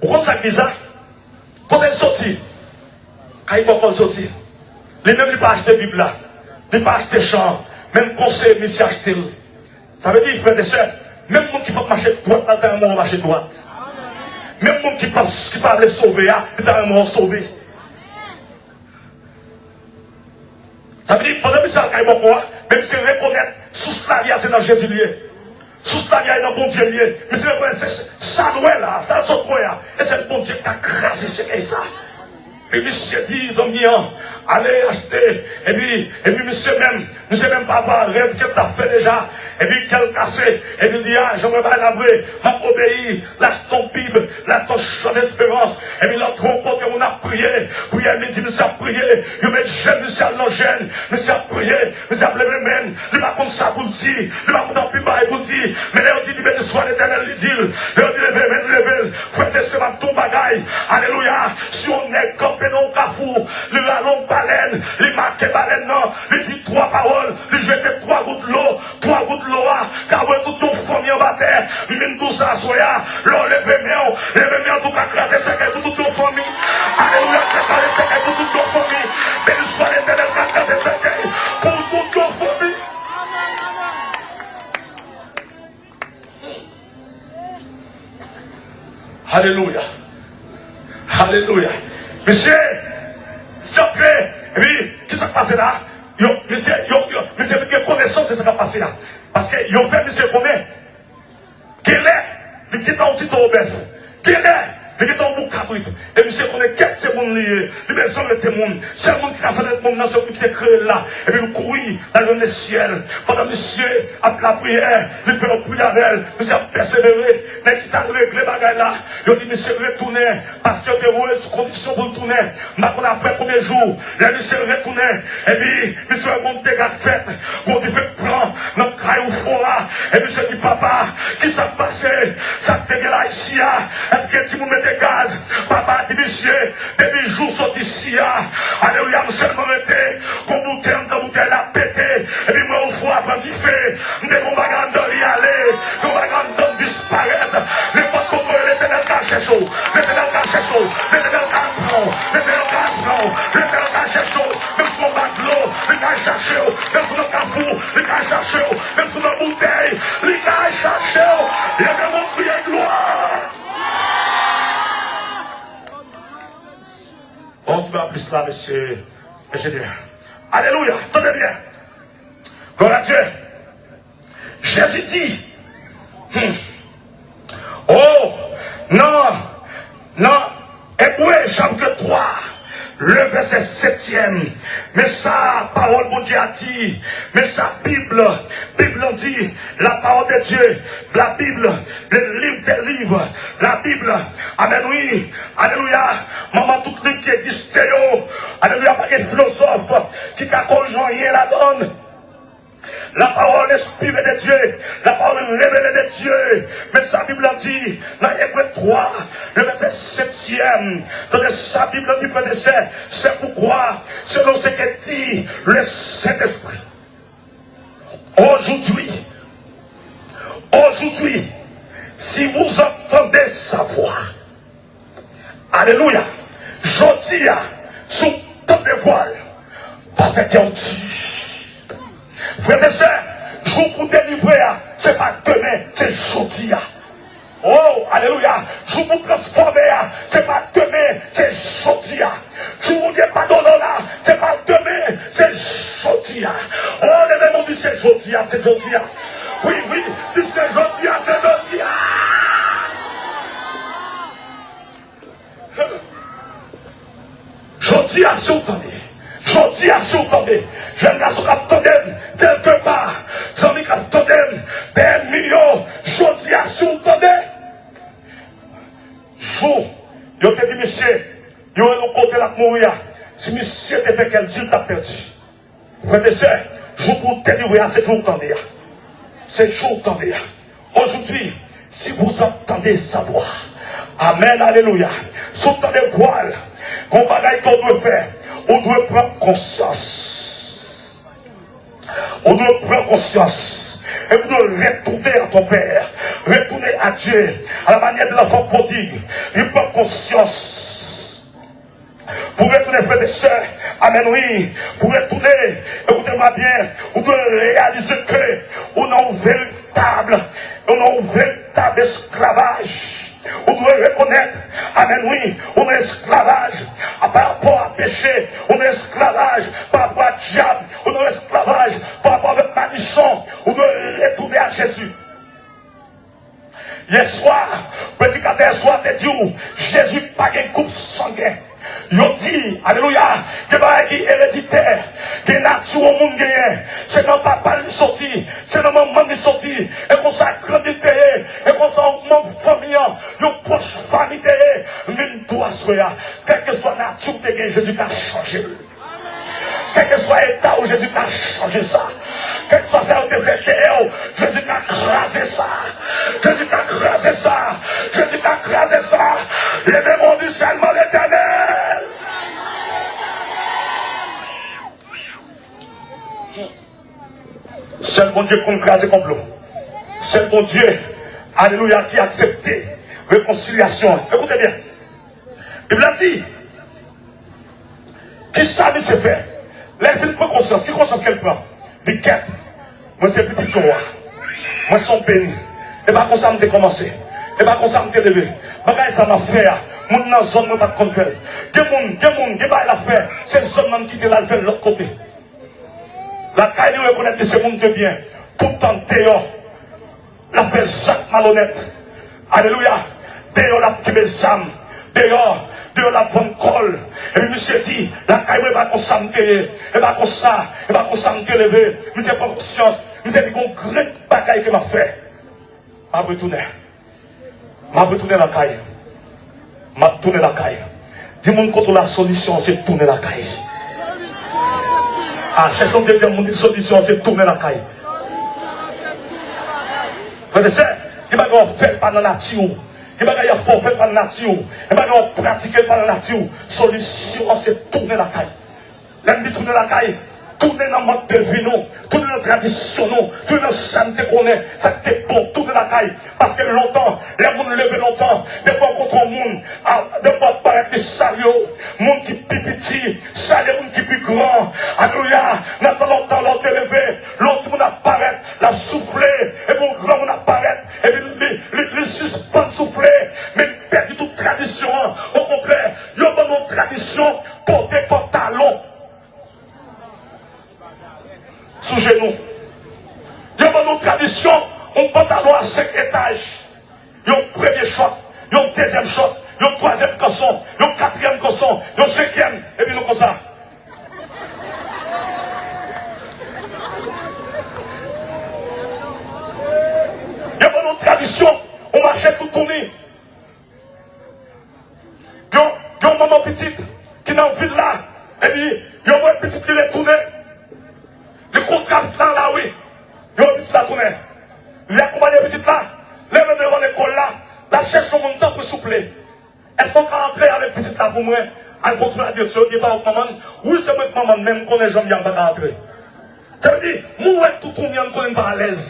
Ou konn sa k bizar? Kote l soti? Kay bòkò l soti. Li menm li pa achte Bib la. Li pa achte chan an. Menm konseye misye achte l. Sa vle di, frè e sè, menm moun ki p ap mache dwat la, ta renmen w mache dwat. Menm moun ki p ap, ki pa vle sove a, li ta renmen w sove. Sa vle di, pandan misye al kay bòkò a, men misye rekonèt sous lavi a se nan Jezi li ye. Sous lavi a se nan Bondye li ye. Misye rekonèt se sa l wè la, sa l sot wè a, e sèl Bondye k ka kraze sèkèy sa. Epi misye di zanmi an, ale achte. Epi, epi misye menm, misye menm pa, pa rèv ke l t ap fè deja. Epi kè l kase. Epi l di, a, jan mwen bay la vre, m ap obeyi. L achte yon Bib, l achte yon chan desperans. Epi l antre yon kote moun ap priye. Priyè midi, misye ap priye. Yo met jèn, misye al nan jèn. Misye ap priye, misye ap leve men l. Li pa konn sa pou l di. Li pa konn anpil bagay pou l di. Men lè yo di li beni swa Letènèl, li di l. Lè yo di leve men l, li leve l. Frè e sè, m ap di w yon bagay. Alelouya. Si yon nèg kanpe nan yon kafou, li rale yon balèn, li make balèn nan, li di twa pawòl, li jete twa gout dlo, twa gout dlo a ka voye tout yon fanmi anba tè. M vin di w sa aswè a, lè w leve men w, leve men w tou ka kraze sèkèy pou tout yon fanmi. Alelouya, ka kraze sèkèy pou tout yon fanmi. Beni swa Letènèl ka kraze sèkèy pou tout yon fanmi. Alelouya. Alelouya. Mesye, sa fè, epi, kisa k pase la? Yo, mesye, yo, yo, mesye vin gen konesans de sa k ap pase a. Paske yo fè mesye konnen, genlè, li gentan yon ti to obèz. Genlè, li gentan yon bouk kabrit. E misye konnen kèt se moun li ye. Li bezwen rete moun. Sèl moun ki ka fè l rete moun nan, se moun ki te kreye l la. Epi l kouri, l al jwenn lesyèl. Pandan misye ap lapriyè, li fè yo priye avè l. Misye ap pèsevere. Nèg ki t al regle bagay la, yo di misye retounen. Paske yo te voye l sou kondisyon pou l tounen. M pa konn apre konbyen jou, lè misye retounen, epi misye wè gon dega k fèt, gon dife k pran nan kay ou fò a, epi misye di, papa, kisa k pase? Sa k te gen la isi a? Èske timoun mete gaz? Papa a di misye, depi jou w sot isi a, alelouya, m sèlman rete gon boutèy anndan boutèy la pete, epi m wè yon fò a pran dife. M te gon bagay anndan li ale, gon bagay anndan m disparèt. Nenpòt kote w ye, Letènèl ka chèche w. Letènèl ka chèche w. Letènèl ka pran w. Letènèl ka pran w. Letènèl ka chèche w. Menm si w anba dlo, li ka chache w. Menm si w nan kafou, li ka chache w. Menm si w nan boutèy, li ka chache w. Leve men w, kriye glwa. Bon, ti ba plis la, mesye. Mesye, alelouya. Tande byen. Glwa a Dye. Jezi di, hmm, oh, nan, nan Ebre chapit twa, le vèsè setyèm, men sa pawòl Bondye a di, men sa Bib, Bib lan di, la parole de Dieu, la Bible, le livre des livres, la Bible, amèn wi, alelouya, manman tout liv ki egziste yo, alelouya, pa gen filozòf ki ka korije anyen ladan l. La parole inspirée de Dieu, la parole révélée de Dieu. Men sa Bib lan di nan Ebre twa, le vèsè setyèm. Tande sa Bib lan di, frè e sè, c'est pourquoi, selon ce que dit le Saint-Esprit, aujourd'hui, aujourd'hui, si vous entendez sa voix, alelouya. Jodi a, si w tande vwa l, pa fè kè w di. Frè e sè, jou pou delivre a, se pa demen, se jodi a. Oh, alelouya. Jou pou transfòme a, se pa demen, se jodi a. Jou pou Bondye padone w la, se pa demen, se jodi a. Oh, leve men w, di se jodi a, se jodi a. Wi, wi, di se jodi a, se jodi a. Jodi a, si w tande, jodi a, si w tande, jèn gason k ap tande m, kèlkepa, zanmi k ap tande m, dèyè mi yo, jodi a, si w tande, jou yo te di misye, yo rele yon kote l ap mouri a, si misye te fè kè l di, l t ap pèdi. Frè e sè, jou pou w delivre a, se jou w tande a. Se jou w tande a. Aujourd'hui, si vous entendez sa voix, amèn, alelouya. Si w tande vwa l, gon bagay ke w dwe fè, ou dwe pran konsyans. Ou dwe pran konsyans. E ou dwe retounen a ton pè. Retounen a Dye. A la manyè de lanfan pwodig. Li pran konsyans. Pou retounen, frè e sè, amèn, wi. Pou retounen, ekoute mwen byen, ou dwe reyalize ke ou nan yon veritab, ou nan yon veritab esklavaj. Ou dwe rekonèt, amèn, wi, ou nan esklavaj pa rapò a peche, ou nan esklavaj pa rapò a dyab, ou nan esklavaj pa rapò avèk madichon. Ou dwe retounen a Jezi. Yèswa, predikatè yèswa te di w, Jezi pa gen gwoup sangen. Yo di, alelouya, gen bagay ki ereditè, gen nati yon moun genyen, se nan papa l li soti, se nan manman l li soti, e konsa grann li te ye, e konsa yon manm fanmi an, yon pwòch fanmi te ye, m vin di w aswè a, kèlkeswa nati w te gen, Jezi ka chanje l. Kèlkeswa eta w, Jezi ka chanje sa. Kèlkeswa sa yo te fè dèyè w, Jezi ka kraze sa. Jezi ka kraze sa. Jezi ka kraze sa. Leve men w, di sèlman Letènèl. Sèl Bondye konn kraze konplo. Sèl Bondye, alelouya, ki aksepte rekonsilyasyon. Ekoute byen. Bib la di, kisa misye fè? Lè l fin pran konsyans, ki konsyans ke l pran? Li kèt. Mwen se pitit yon wa. Mwen se yon beni. E pa konsa m te kòmanse. E pa konsa m te leve. Bagay sa m ap fè a, moun nan zòn mwen pa t konn fè l. Gen moun, gen moun, gen bagay l ap fè, se zòn nan l kite l al fè l lòt kote. Lakay li rekonèt li se moun de byen. Poutan deyò, l ap fè zak malonèt. Alelouya. Deyò l ap kenbe zam. Deyò, deyò l ap vann kò l. Epi misye di, lakay mwen e pa konsa m te ye. E pa konsa, e pa konsa m te leve. Misye pran konsyans. Misye di gon grenn bagay ke m ap fè. M ap retounen. M ap retounen lakay. M ap tounen lakay. Di moun kote w la, solisyon an se tounen lakay. A, chèche yon dezyèm moun, di solisyon an se tounen lakay. Frè e sè, gen bagay w ap fè l pa nan nati w. Gen bagay y ap fè w fè l pa nan nati w. Gen bagay w ap pratike l pa nan nati w. Solisyon an se tounen lakay. Lè m di tounen lakay, tounen nan mòd de vi nou, tounen nan tradisyon nou, tounen nan sa n te konnen, sa k te bon, tounen lakay. Paske lontan, lè moun leve lontan, depi w kontre yon moun, a, depi w ap parèt li salye w, moun ki pi piti salye moun ki pi gran. Alelouya! Nan tan lontan, lè w te leve, lè yon timoun ap parèt, l ap soufle, epi yon granmoun ap parèt, epi li, li, li sispann soufle, men li pèdi tout tradisyon an. Okontrè, yo ban nou yon tradisyon pote pantalon sou jenou. Yo ban nou tradisyon, yon pantalon a senk etaj. Yon premye chòt, yon dezyèm chòt, yon twazyèm kanson, yon katriyèm kanson, yon senkyèm, epi nou konsa. Yo ban nou tradisyon, yon mache toutouni. Gen, gen yon manman pitit ki nan vil la, epi yo voye pitit li retounen. Li kontre pitit la nan lari. Yo voye pitit la tounen. Li akonpanye pitit la, leve devan lekòl la, l ap chèche yon moun, tanpri souple. Èske w ka antre avèk pitit la pou mwen? Al kontre la direksyon, yo di e pa ou k manman l? Wi, se mwen k manman l, men m konnen jan m ye a, m pa ka antre. Sa vle di, moun wè toutouni an konnen l pa alèz.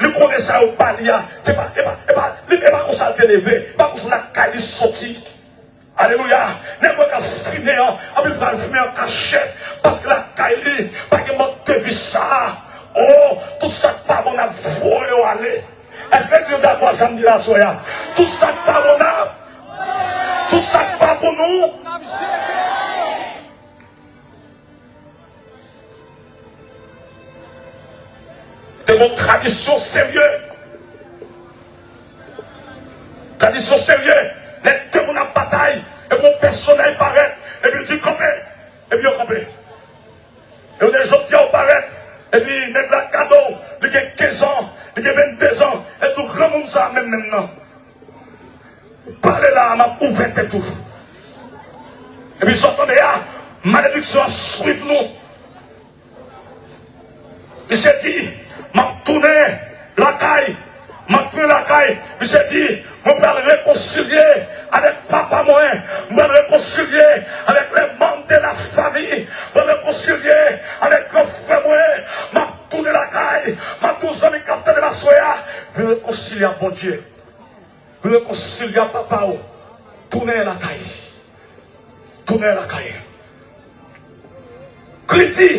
Li konnen sa yo ba li a, se pa, e pa, e pa, li, e pa konsa l te leve, e pa konsa lakay li soti. Alelouya! Nèg wè k ap fimen an, anpil fwa l fimen an kachèt, paske lakay li pa gen mòd de vi sa a. O, tout sa k pa bon n ap voye yo ale. Èske Dye dakò ak sa m di la aswè a? Tout sa k pa bon n ap, tout sa k pa bon nou. Te gon tradisyon serye. Tradisyon serye. Lè de moun ap batay, epi yon pèsonèj parèt, epi l di, kanpe. Epi yo kanpe. E yo di, jodi a ou parèt, epi nèg la gade w, li gen kenz an, li gen venndezan, e tou granmoun sa a menm menm nan. Pale la a, m ap ouvè tèt ou. Epi sa w tande a, malediksyon ap swiv nou. Misye di, m ap tounen lakay, m ap tounen lakay. Misye di, mwen pral rekonsilye avèk papa mwen, mwen pral rekonsilye avèk les membres de la famille, mwen pral rekonsilye avèk gran frè mwen, m ap tounen lakay, m ap di w zanmi k ap tande m aswè a, vin rekonsilye ak Bondye. Rekonsilye ak papa w. Tounen lakay. Tounen lakay. Kri di,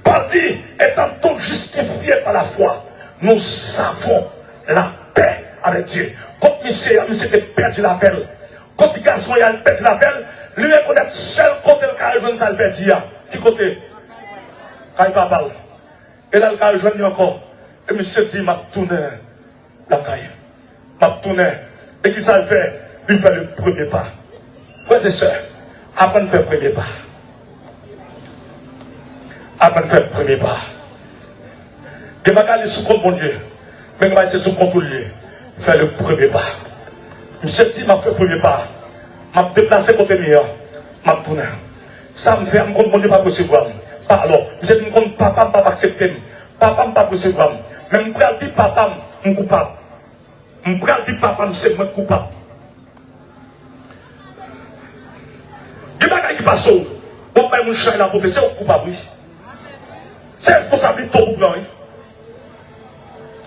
Pòl di, étant donc justifiés par la foi, nous avons la paix avec Dieu. Kot misye a, misye te pèdi lapè l. Kot gason a, li pèdi lapè l, li rekonèt sèl kote l ka rejwenn sa l pèdi a. Ki kote? Kay papa l. E la l ka rejwenn li ankò. E misye di, "M ap tounen lakay. M ap tounen." E kisa l fè? Li fè le premye pa. Frè e sè, aprann fè premye pa. Aprann fè premye pa. Gen bagay li sou kont Bondye, men gen bagay se sou kont ou l ye. Fè le premye pa. Misye di, "M ap fè premye pa. M ap deplase kote m ye an. M ap tounen." Sa m fè a, m konn Bondye p ap resevwa m. Pa alò, misye di, "M konn papa m p ap aksepte m. Papa m p ap resevwa m. Men m pral di papa m, m koupab. M pral di papa m se mwen k koupab." Gen bagay ki pase w, w ap bay moun chay la pote, se ou k koupab, wi. Se responsablite w pou pran, wi.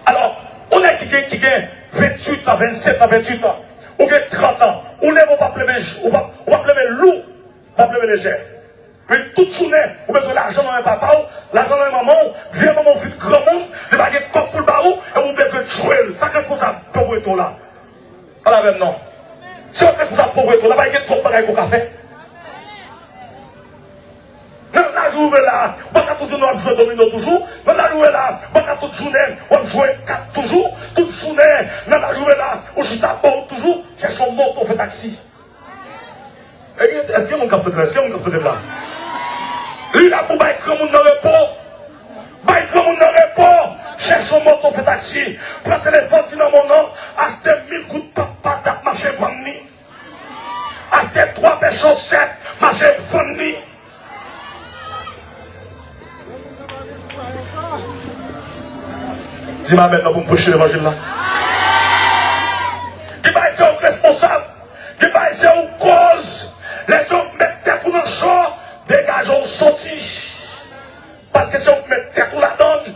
Alò, yon nèg ki gen, ki gen venntuit an, vennsenk an, venntuit an, ou gen trant an, ou leve, ou p ap leve, ou p ap, ou p ap leve lou. W ap leve lejè. Men tout jounen, ou bezwen lajan nan men papa w, lajan nan men manman w, vye manman w vin granmoun, li pa gen kòb pou l ba ou, e ou bezwen jwe l. Sa k responsab povrete w la? Pale avè m non. Se ou k responsab povrete w la, pa gen twòp bagay ke w ka fè. Nan laj ou rive la, w pa ka tout jounen w ap jwe domino toujou. Nan laj ou rive la, w pa ka tout jounen w ap jwe kat toujou. Tout jounen, nan laj ou rive la, ou chita bò wout toujou, chèche yon moto, fè taksi. Èske moun k ap tande la? Èske moun k ap tande la? Li la pou bay granmoun nan repo. Bay granmoun nan repo. Chèche yon moto, fè taksi. Pran telefòn ki nan men w nan. Achte mil goud papa dat, mache vann li. Achte twa pè chosèt, mache vann li. Di m amèn nan pou m preche levanjil la. Gen bagay se ou k responsab. Gen bagay se ou k koz. Lè se ou k met tèt ou nan cho, degaje w soti. Paske se ou k met tèt ou ladann.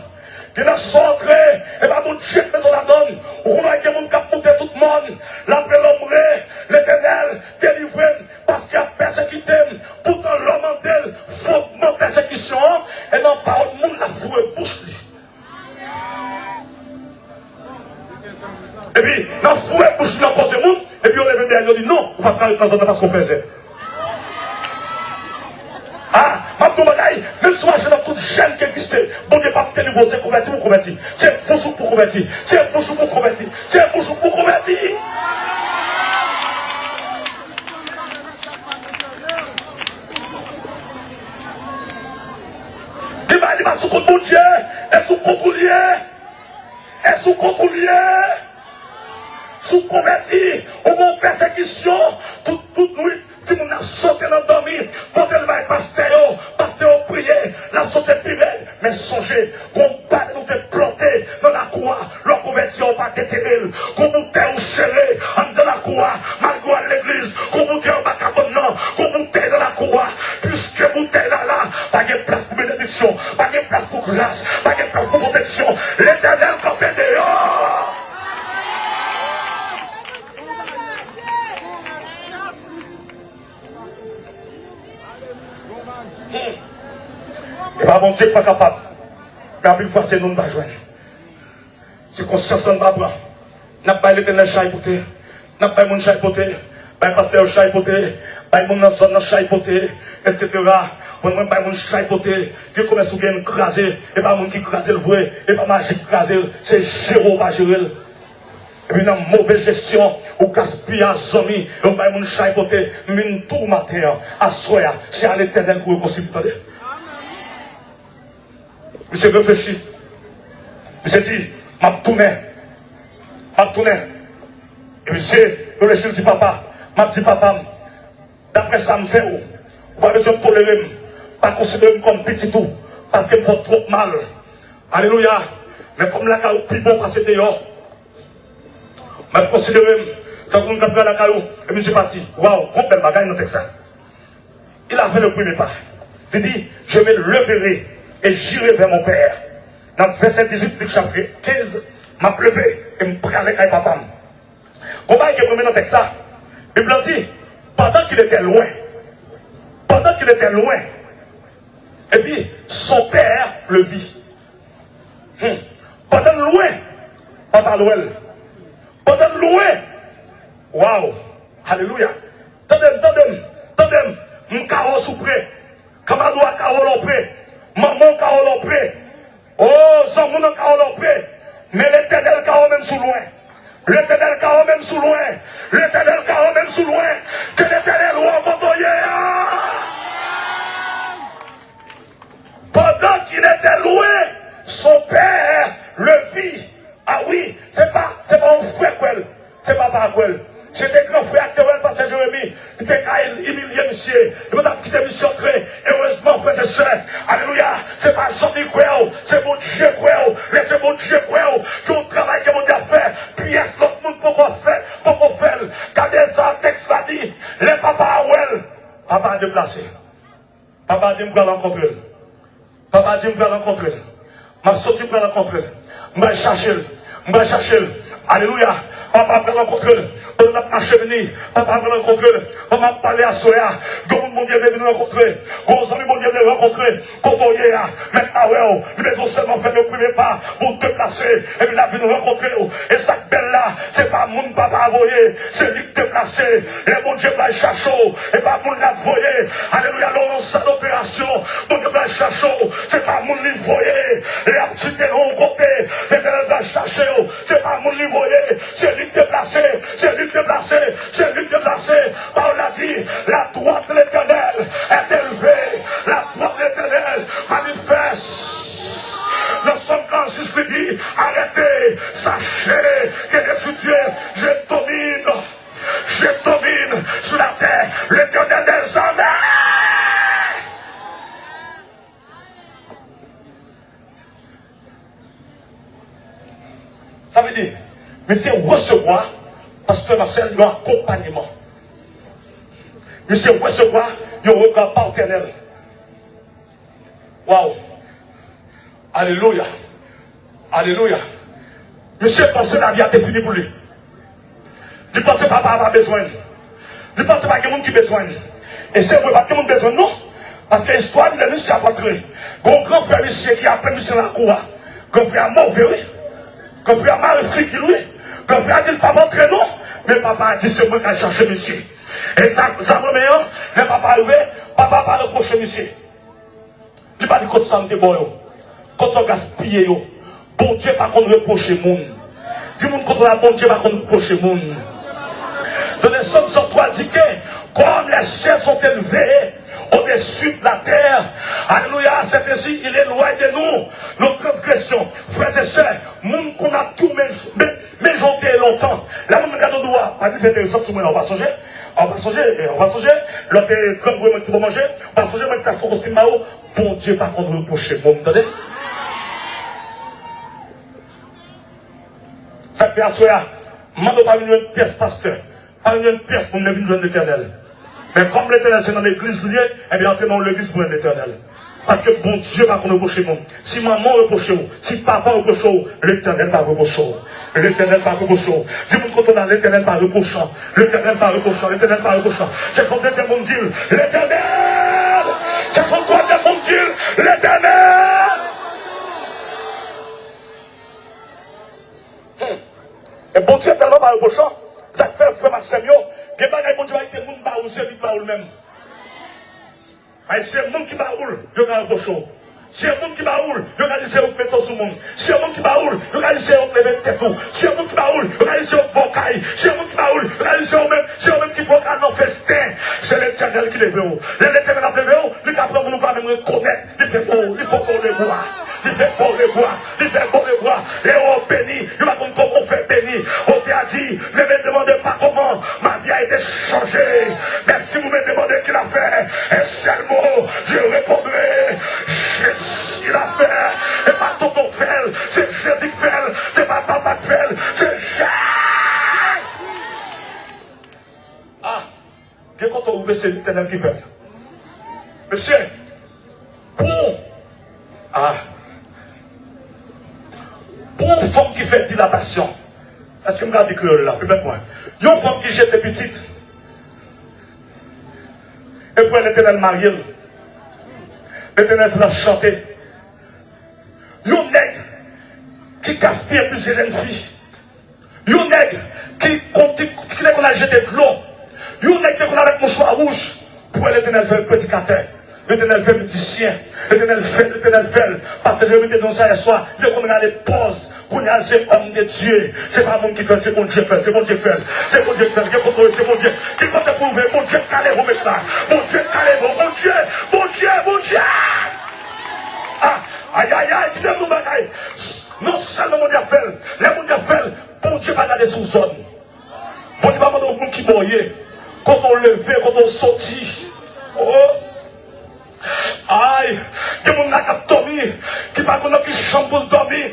Gen nan sa w antre, e pa Bondye k mete w ladann. Ou konn wè gen moun k ap moute tout mòn, l ap rele m re, Letènèl, delivre m, paske y ap pèsekite m. Poutan lè w mande l fondman pèsekisyon an, e nan pawòl moun l ap foure bouch li. Epi, nan foure bouch li nan koze moun, epi yo leve dèyè l, yo di, "Non, ou pa t ka ret nan zòn nan paske w fè zèb." A, m ap di w bagay, menm si w mache nan tout jèn ki egziste, Bondye p ap delivre w, se konvèti pou konvèti. Se bouch ou pou konvèti. Se bouch ou pou konvèti. Se bouch ou pou konvèti. Li pa, li pa sou kont Bondye, e sou kont ou l ye. E sou kont ou l ye. Si w konvèti, ou gen yon pèsekisyon, tout, tout nwit, timoun nan sote nan dòmi, pote l bay pastè yo, pastè yo priye, l ap sote pi rèd. Men sonje, gon balèn ou te plante nan lakou a, lè w konvèti a, ou pa detere l. Gon boutèy ou sere anndan lakou a, malgre w al legliz, gon boutèy anba kabann nan, gon boutèy nan lakou a. Piske boutèy la la, pa gen plas pou benediksyon, pa gen plas pou gras, pa gen plas pou pwoteksyon. Letènèl kanpe deyò. Hmm. E pa Bondye k pa kapab, men anpil fwa se nou n pa jwenn. Se konsyans lan n pa pran. N ap bay Letènèl chay pote. N ap bay moun chay pote. Bay pastè yo chay pote. Bay moun nan zòn nan chay pote, etsetera. Mwen, mwen bay moun chay pote. Gen komès ou gen n kraze. E pa moun ki kraze l vre. E pa maji k kraze l. Se jere w pa jere l. Epi nan move jesyon, ou gaspiye zanmi. E ou bay moun chay pote. M vin di w maten an, aswè a, se a Letènèl pou rekonsilye, tande. Misye reflechi. Misye di, "M ap tounen. M ap tounen." E misye reflechi, l di, "Papa, m ap di papa m, daprè sa m fè w, ou pa bezwen tolere m, pa konsidere m kòm pitit ou, paske m fè w twòp mal." Alelouya! Men kòm lakay ou pi bon pase deyò, m ap konsidere m tankou moun k ap viv lakay ou, e misye pati. Waw, gon bèl bagay nan tèks sa. Il a fait le premier pas. Li di, "Je me leverai et j'irai vers mon père." Nan vèsè dizuit Lik chapit kenz, "M ap leve e m prale kay papa m." Gon bagay ki renmen nan tèks sa. Bib lan di, "Pendant qu'il était loin, Pendant qu'il était loin, et puis son père le vit. Hmm. Pandan l lwen, papa l wè l. Pandan l lwen, waw, alelouya. Tande m, tande m, tande m. M ka wè w sou pre. Kanmad ou a ka wè w lè w pre. Manman w ka wè w lè w pre. O, zanmi w nan ka wè w lè w pre. Men Letènèl ka wè w menm sou lwen. Letènèl ka wè w menm sou lwen. Letènèl ka wè w menm sou lwen. Ke Letènèl wè w kote w ye a. Pendant qu'il était loin, son père le vit. Ah wi, se pa, se pa yon frè k wè l, se papa k wè l. Se te gran frè a ki te wè l, pastè Jeremi, ki te ka imilye misye. Li pa t ap kite misye antre. Erezman, frè e sè, alelouya, se pa zanmi k wè w, se Bondye k wè w. Lè se Bondye k wè w, gen yon travay ke Bondye ap fè, pyès lòt moun poko fè, poko fè l. Gade sa tèks la di, lè papa a wè l, papa a deplase. Papa di m pral rankontre l. Papa di m pral rankontre l. M ap soti m pral rankontre l. M pral chache l. M pral chache l. Alelouya. Papa pral rankontre l. Pandan n ap mache vini, papa pral rankontre l. Pandan m ap pale aswè a, gen moun Bondye vle vin rankontre. Gen zanmi Bondye vle rankontre. Kote w ye a, mèt la wè w. Li bezwen sèlman fè yon premye pa pou w deplase. Epi l ap vin rankontre w. E sa k bèl la, se pa moun papa a voye. Se li k deplase. Lè Bondye pral chache w, e pa moun l ap voye. Alelouya, lè w nan sal operasyon, Bondye pral chache w, se pa moun li voye. Lè y ap site non w kote, Letènèl pral chache w, se pa moun li voye. Se li k deplase, se li k deplase, se li k deplase. Pawòl la di, la droite de l'Éternel est élevée, la droite de l'Éternel manifeste. Nan Sòm karannsis li di, arrêtez, sachez que je suis Dieu, je domine. Je domine sur la terre, l'Éternel des armées. Sa vle di, misye resevwa pastè Marcel yon akonpayman. Misye resevwa yon rega patènèl. Waw! Alelouya! Alelouya! Misye panse lavi a te fini pou li. Li panse papa a pa bezwen l. Li panse pa gen moun ki bezwen l. E se vre, pa t gen moun bezwen l non. Paske istwa di lè misye ap antre, gen yon gran frè misye ki aprann misye nan lakou a. Gran frè a move wi. Gran frè a mare figi l wi. Gran frè a di l pa p antre non. Men papa a di se mwen k al chache misye. E sa, sa mwen menm, lè papa rive, papa pa repwoche misye. Li pa di kot sa m te ba w yo, kot sa w gaspiye yo. Bondye pa konn repwoche moun. Di moun kote w la, Bondye pa konn repwoche moun. Dans le psaume cent trois dit que comme les cieux sont élevés au-dessus de la terre, alelouya, c'est ainsi il éloigne de nous nos transgressions. Frè e sè, moun konn ap toumen, men, men jan w te ye lontan. Lè moun gade w dwat, pa di fè enteresan sou mwen la, w pa sonje? W pa sonje, w pa sonje? Lè w te grangou, mwen ki te ba w manje, w pa sonje mwen ki t achte yon kostim ba ou? Bondye pa konn repwoche moun, tande. Sa k fè aswè a, m mande w pa vin jwenn pyès pastè, pa vin jwenn pyès moun, men vin jwenn Letènèl. Men kòm Letènèl se nan legliz li ye, ebyen antre nan yon legliz pou jwenn Letènèl. Paske Bondye pa konn repwoche moun. Si manman w repwoche w, si papa w repwoche w, Letènèl pa repwoche w. Letènèl pa repwoche w. Di moun kote w la, Letènèl pa repwochan. Letènèl pa repwochan. Letènèl pa repwochan. Chèche yon dezyèm moun, di l, Letènèl. Chèche yon twazyèm moun, di l, Letènèl. Hmm. E Bondye tèlman pa repwochan, sa k fè, frè m ak sè m yo, gen bagay Bondye pa kite moun ba ou, se li k ba ou l menm. Ay, se moun ki ba ou l, yo ka repwoche w. Se moun ki ba ou l, yo ka di se ou k mete w sou moun. Se moun ki ba ou l, yo ka di se ou k leve tèt ou. Se moun ki ba ou l, yo ka di se ou k ba w kay. Se moun ki ba ou l, yo ka di se ou menm, se ou menm ki fè w ka nan festen. Se Letènèl ki leve w. Lè Letènèl ap leve w, li ka pran moun ou pa menm rekonèt. Li fè ba w, li fè ba w lebwa. Li fè ba w lebwa. Li fè ba w lebwa. Lè w beni, yo pa konn kòman w fè beni. Otè a di, ne me demandez pas comment ma vie a été changée. Mais si vous me demandez qui l'a fait, un seul mot, je répondrai, Jésus l'a fait. E pa tonton k fè l, se Jezi k fè l. Se pa papa k fè l, se Jezi. Ah, gen kote w rive, se Letènèl ki fè l. Mesye, pou, ah, pou yon fanm ki fè dilatasyon, èske m ka di kreyòl la? Pèmèt mwen. Yon fanm ki jete pitit, Epi w wè Letènèl marye l. Letènèl fè l ap chante. Yon nèg ki gaspiye plizyè jèn fi. Yon nèg ki, ki, ki te konn al jete dlo. Yon nèg ki te konn avèk mouchwa wouj. Pou wè Letènèl fè l predikatè. Letènèl fè l mizisyen. Letènèl fè, Letènèl fè l. Pastè Jeremi te di nou sa yè swa. Li te konn rale pòz. Kounye a se òm de Dye. Se pa moun ki fè l, se Bondye fè l, se Bondye fè l. Se Bondye k fè l. Gen kote w ye, se Bondye. Gen kote pou w ye, Bondye k ka leve w met la. Bondye k ka leve w. Bondye, Bondye, Bondye. Ah, ayayay, kite m di w bagay. Non sèlman Bondye ap fè l, lè Bondye ap fè l, Bondye pa gade sou zòn. Bondye pa mande w moun ki bò w ye, kote w leve, kote w soti. Oh! Ay, gen moun la k ap dòmi, ki pa konn nan ki chanm pou l dòmi.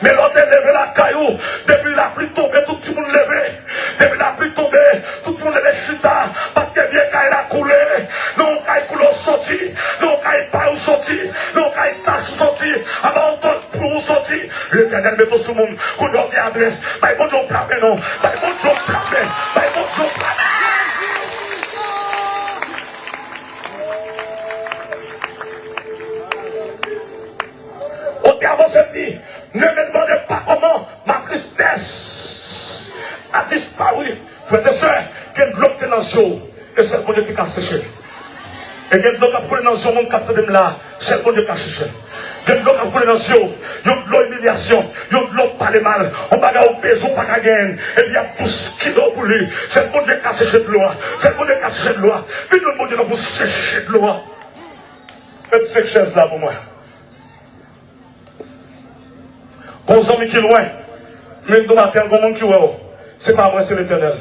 Men lè w te leve lakay ou, depi lapli tonbe, tout timoun leve. Depi lapli tonbe, tout timoun leve chita, paske vye kay la koule. Nan yon kay koule w soti, nan yon kay pay ou soti, nan yon kay tach ou soti, anba yon tòl plou ou soti. Letènèl mete w sou moun, kounye a w gen adrès. Bay Bondye yon pla men non. Bay Bondye yon pla men. Bay Bondye yon pla men. Otè a avanse di, ne me demandez pas comment ma tristesse a disparu. Frè e sè, gen dlo ki te nan zye w, e sèl Bondye ki ka seche l. E gen dlo k ap koule nan zye w, moun k ap tande m la, sèl Bondye ka seche l. Gen dlo k ap koule nan zye w, yon dlo imilyasyon, yon dlo pale mal, yon bagay ou bezwen ou pa ka genyen, epi y ap bouskile w pou li. Sèl Bondye ka seche dlo a. Sèl Bondye ka seche dlo a. Vin jwenn Bondye nan pou seche dlo a. Met senk chèz la pou mwen. Gon zanmi ki lwen, men demen maten, gon moun ki wè w. Se pa mwen, se Letènèl.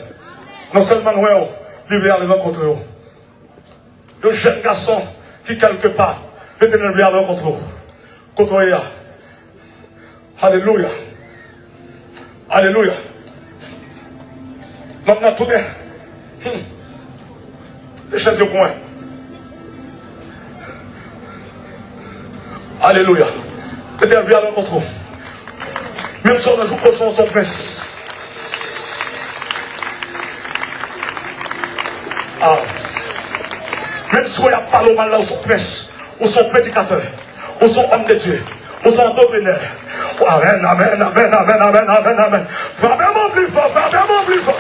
Non sèlman l wè w, li vle al rankontre w. Yon jèn gason ki kèlkepa, Letènèl vle al rankontre w. Kote w ye a? Alelouya. Alelouya. Nonm nan tounen. Hmm. Mete chèz yo pou mwen. Alelouya. Letènèl vle al rankontre w. Menm si w nan jou kochon, w se yon prens. Ah. Menm si w ap pale w mal la, w se yon prens. Ou se yon predikatè. Ou se yon òm de Dye. Ou se yon antreprenè. Amèn, amèn, amèn, amèn, amèn, amèn, amèn. Frape mwen pli fò, frape mwen pli fò.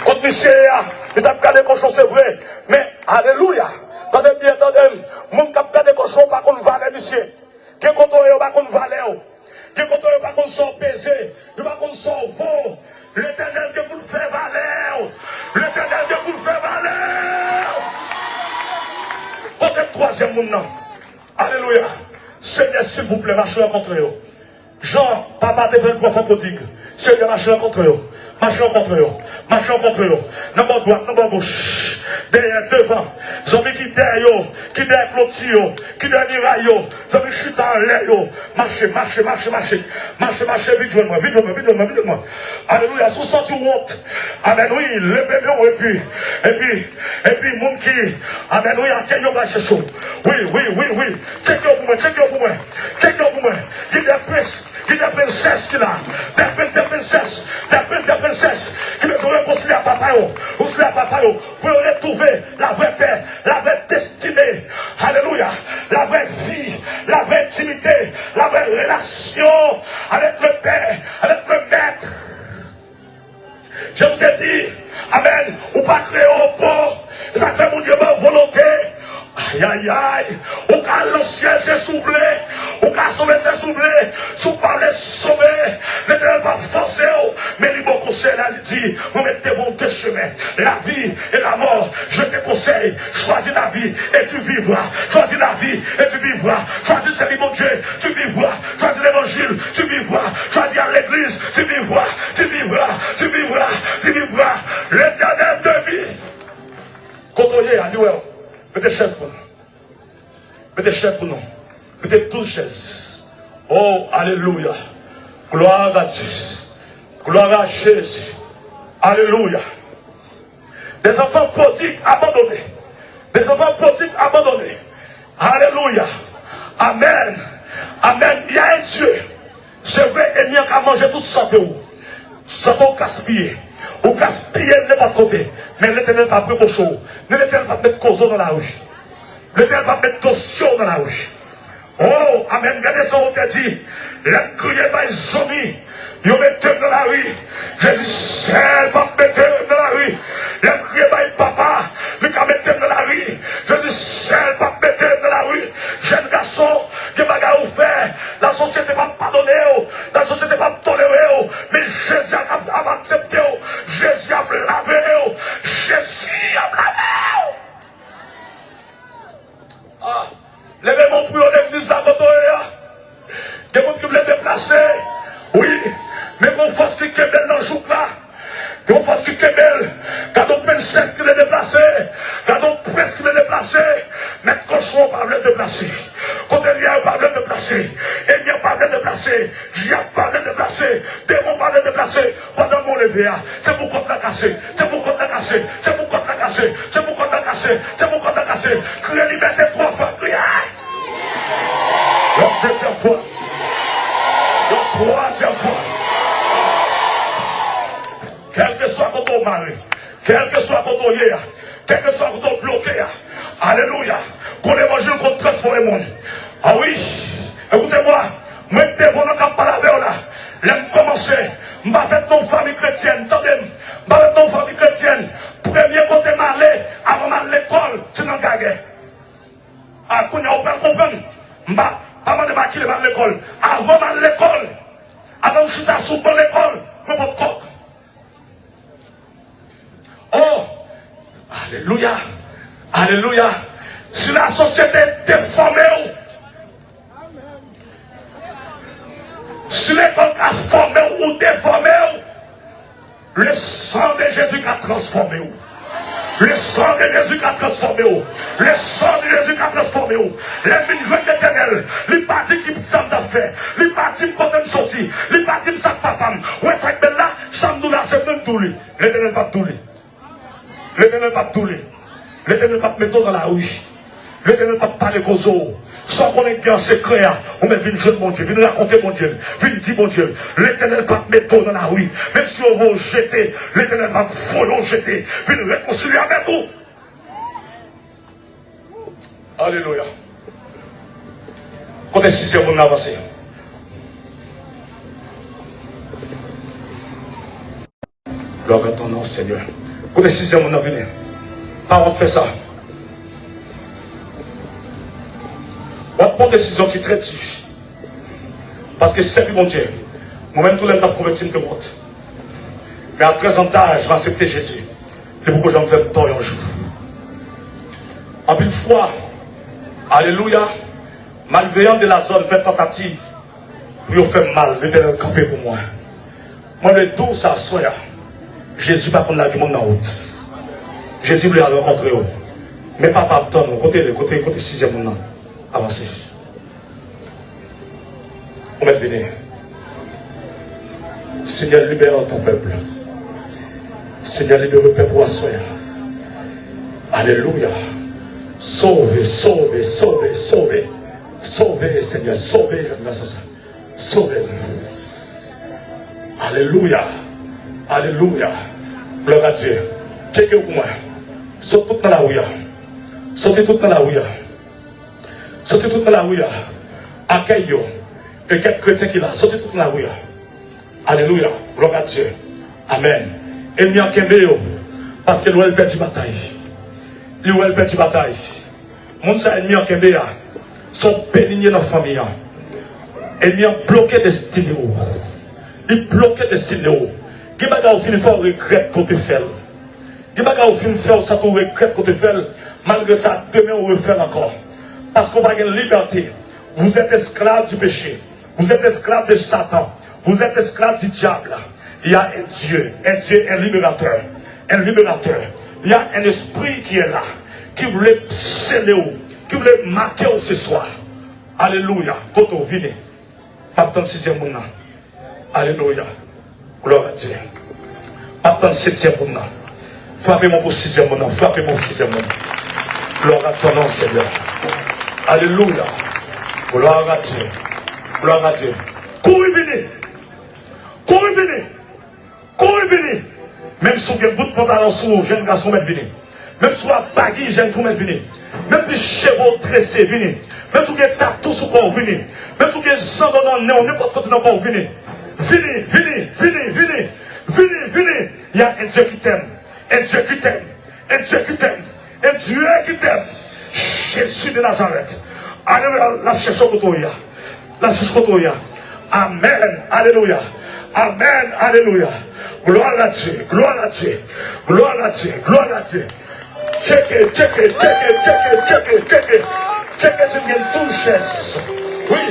Kot misye ye a, li t ap gade kochon, se vre. Men, alelouya. Tande byen, tande m. Moun k ap gade kochon pa konn valè misye. Gen kote w ye, yo pa konn valè w. Gen kote w ye, yo pa konn sa w peze. Yo pa konn sa w vo. Letènèl gen pou l fè valè w. Letènèl gen pou l fè valè w. Kote twazyèm moun nan? Alelouya. Senyè, silvouplè, mache rankontre yo. Jan papa te fè l pou anfan pwodig. Senyè, mache rankontre yo. Mache rankontre yo. Mache rankontre yo. Nan bò dwat, nan bò goch. Dèyè, devan. Zanmi ki dèyè yo, ki dèyè kloti yo, ki dèyè miray yo. Zanmi chita anlè yo. Mache, mache, mache, mache. Mache, mache, vin jwenn mwen, vin jwenn mwen, vin jwenn mwen, vin jwenn mwen. Alelouya, si w santi w wont. Amèn, wi, leve men w epi, epi, epi moun ki, amèn, wi, akèy yo pral chèche w. Wi, wi, wi, wi. Tcheke yo pou mwen, tcheke yo pou mwen. Tcheke yo pou mwen. Gen de prens, gen de prensès ki la. De prens, de prensès, de prens, de prensès ki bezwen rekonsilye ak papa yo. Rekonsilye ak papa yo. Pou yo retwouve lavrè pè, lavrè destine. Alelouya. Lavrè vi, lavrè entimite, lavrè relasyon avèk le Pè, avèk le Mèt. Je vous ai dit, amèn, ou pa kreye yon po. E sa k fè Bondye ba w volonte. Ayayay. Ou ka al nan syèl, se si w vle. Ou ka sove, se si w vle. Si w pa vle sove, Letènèl p ap fòse w. Men li ba w konsèy la, li di, mwen met devan w de chemen, la vie et la mort. Je te conseille, choisis la vie et tu vivras. Choisis la vie et tu vivras. Choisis sèvi Bondye, tu vivras. Choisis l'évangile, tu vivras. Choisis aller à l'église, tu vivras. Tu vivras, tu vivras, tu vivras. Letènèl de vi. Kote w ye a, li wè w. Mete chèz pou nou. Mete chèz pou nou. Mete douz chèz. Oh, alelouya. Gloire à Dieu. Gloire à Jésus. Alelouya. Des enfants prodigues abandonnés. Des enfants prodigues abandonnés. Alelouya. Amèn. Amèn. Il y a un Dieu. Se vre, ènmi an ka manje tout sante w. Sante w gaspiye. Ou gaspiye l nenpòt kote, men Letènèl p ap repwoche w, ni Letènèl p ap met koze w nan lari. Letènèl p ap met dosye w nan lari. Oh, amèn. Gade sa Wotè di, lè m kriye bay zanmi, yo mete m nan lari. Jezi sèl p ap mete m nan lari. Lè m kriye bay papa, li ka mete m nan lari. Jezi sèl p ap mete m nan lari. Jèn gason, gen bagay ou fè, lasosyete p ap padone w, lasosyete p ap tolere w, men Jezi ap, ap aksepte w. Jezi ap lave w. Jezi ap lave w. Ah, leve men w pou yo legliz la kote w ye a. Gen moun ki vle deplase. Wi, men gen yon fòs ki kenbe l nan jouk la. Gen yon fòs ki kenbe l. Gade yon prensès ki vle deplase. Gade yon prens ki vle deplase. Mèt kochon an pa vle deplase. Kote l ye a, yo pa vle deplase. Ènmi an pa vle deplase. Dyab pa vle deplase. Demon pa vle deplase. Pandan mwen leve a, se pou kòd la kase, se pou kòd la kase, se pou kòd la kase, se pou kòd la kase, se pou kòd la kase. Kriye libète twa fwa, kriye! Yon dezyèm fwa. Yon twazyèm fwa. Kèlkeswa kote w mare, kèlkeswa kote w ye a, kèlkeswa kote w bloke a, alelouya, gon levanjil konn transfòme moun. A wi, ekoute mwa, mwen devan nan k ap pale avè w la. Lè m kòmanse, m pa fèt nan yon fanmi kretyèn, tande m, m pa fèt nan yon fanmi kretyèn. Premye kote m ale, avan m al lekòl, se nan gagè. A, kounye a ou pral konprann. M pa, pa mande m a kilè m al lekòl. Avan m al lekòl, avan m chita sou ban lekòl, mwen pot kòk. Oh! Alelouya! Alelouya! Si lasosyete defòme w, si lekòl ka fòme w ou defòme w, le sang de Jezi ka transfòme w. Le sang de Jezi ka transfòme w. Le sang de Jezi ka transfòme w. Lè m vin jwenn Letènèl, li pa di ki sa m t ap fè. Li pa di m kote m soti. Li pa di m sa k papa m. Ou wè sa k bèl la? Sa m di w la, se mwen k di w li. Letènèl p ap di w li. Letènèl p ap di w li. Letènèl p ap mete w nan lari. Letènèl p ap pale koze w. Sa w konnen k gen an sekrè a, ou menm vin jwenn Bondye, vin rakonte Bondye l, vin di Bondye l. Letènèl p ap mete w nan lari. Menm si yo voye w jete, Letènèl p ap voye w jete. Vin rekonsilye avèk ou. Alelouya. Kote sizyèm moun nan, avanse? Glwa a ton non, Senyè. Kote sizyèm moun nan, vini. Pa wont fè sa. W ap pran desizyon ki trè di. Paske sèvi Bondye. Mwen menm tou lè m t ap konvèti m te wont. Men a trèz an daj, m aksepte Jezi. Li poko janm fè m tò yon jou. Anpil fwa, alelouya, malveyan de la zòn fè tantativ pou yo fè m mal, Letènèl kanpe pou mwen. Mwen vle di w sa aswè a. Jezi pa konn lage moun nan wout. Jezi vle al rankontre w. Men papa ap tann ou. Kote l ye? Kote, kote sizyèm moun nan? Avanse. Ou mèt vini. Seigneur, libère ton peuple. Seigneur, libère pèp ou aswè a. Alelouya. Sove, sove, sove, sove. Sove, Senyè, sove jèn gason sa. Sove l. Alelouya. Alelouya. Glwa a Dye. Tcheke w pou mwen. Sot tout nan lari a. Soti tout nan lari a. Soti tout nan lari a. Akèy yo. E kèk kretyen ki la. Soti tout nan lari a. Alelouya. Glwa a Dye. Amèn. Ènmi an kenbe yo. Paske l wè l pèdi batay. Li wè l pèdi batay. Moun sa ènmi an kenbe a, se yon beni l ye nan fanmi an. Ènmi an bloke destine w. Li bloke destine w. Gen bagay ou fin fè w regrèt ke w te fè l. Gen bagay ou fin fè w santi w regrèt ke w te fè l. Malgre sa, demen ou refè l ankò. Paske w pa gen libète. Vous êtes esclaves du péché. Vous êtes esclaves de Satan. Vous êtes esclaves du diable. Il y a un Dieu, un Dieu, un libérateur. Un libérateur. Il y a un esprit qui est là, ki vle sele w, ki vle make w se swa. Alelouya. Kote w vini? M ap tann sizyèm moun nan. Alelouya. Glwa a Dye. M ap tann setyèm moun nan. Frape mwen pou sizyèm moun nan. Frape mwen pou sizyèm moun nan. Glwa a ton non, Senyè. Alelouya. Glwa a Dye. Glwa a Dye. Kouri vini. Kouri vini. Kouri vini. Menm si w gen bout pantalon sou ou, jèn gason, mèt vini. Menm si w ap bagiy, jèn fi, mèt vini. Menm si cheve w trese, vini. Menm si w gen tatou sou kò w, vini. Menm si w gen zandono nan nen w, nenpòt kote nan kò w, vini. Vini, vini, vini, vini. Vini, vini. Il y a un Dieu qui t'aime. Un Dieu qui t'aime. Un Dieu qui t'aime. Un Dieu qui t'aime. Jésus de Nazareth. Alelouya, l ap chèche w kote w ye a. L ap chèche w kote w ye a. Amèn. Alelouya. Amèn. Alelouya. Gloire à Dieu. Gloire à Dieu. Gloire à Dieu. Gloire à Dieu. Tcheke, tcheke, tcheke, tcheke, tcheke, tcheke. Tcheke si m gen tou chèz. Wi,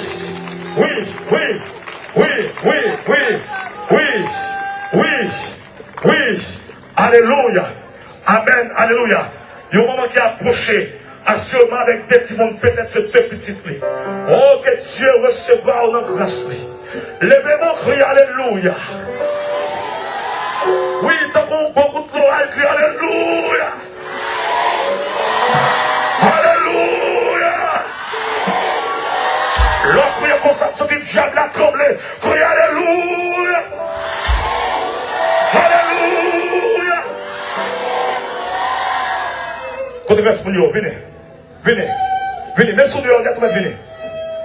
wi, wi, wi, wi, wi, wi, wi, wi, wi. Alelouya. Amèn. Alelouya. Yon manman ki apwoche asireman avèk de timoun, petèt se de pitit li. O, ke Dye resevwa w nan gras li. Leve men w, kriye alelouya. Wi, tankou yon gwo kout loray, kriye alelouya. Alelouya. Lè w kriye konsa, m santi dyab la tranble. Kriye alelouya. Alelouya. Kote rès moun yo? Vini. Vini. Vini. Menm si w deyò nèt, ou mèt vini.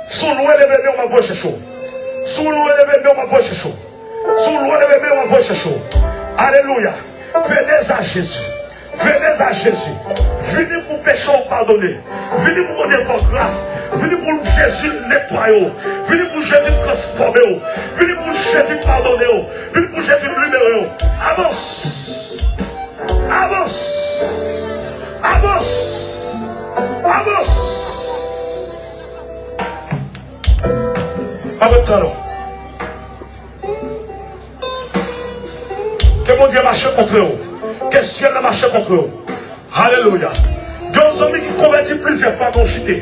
Si w lwen, leve men w, m ap voye chèche w. Si w lwen, leve men w, m ap voye chèche w. Si w lwen, leve men w, m ap voye chèche w. Alelouya. Venez à Jésus. Venez à Jésus. Vini pou peche w padone. Vini pou Bondye fè w gras. Vini pou Jezi netwaye w. Vini pou Jezi transfòme w. Vini pou Jezi padone w. Vini pou Jezi libere w. Avans. Avans. Avans. Avans. Pa pèdi tan non. Ke Bondye mache kontre w. Ke syèl la mache kontre w. Alelouya. Gen yon zanmi ki konvèti plizyè fwa, men w chite.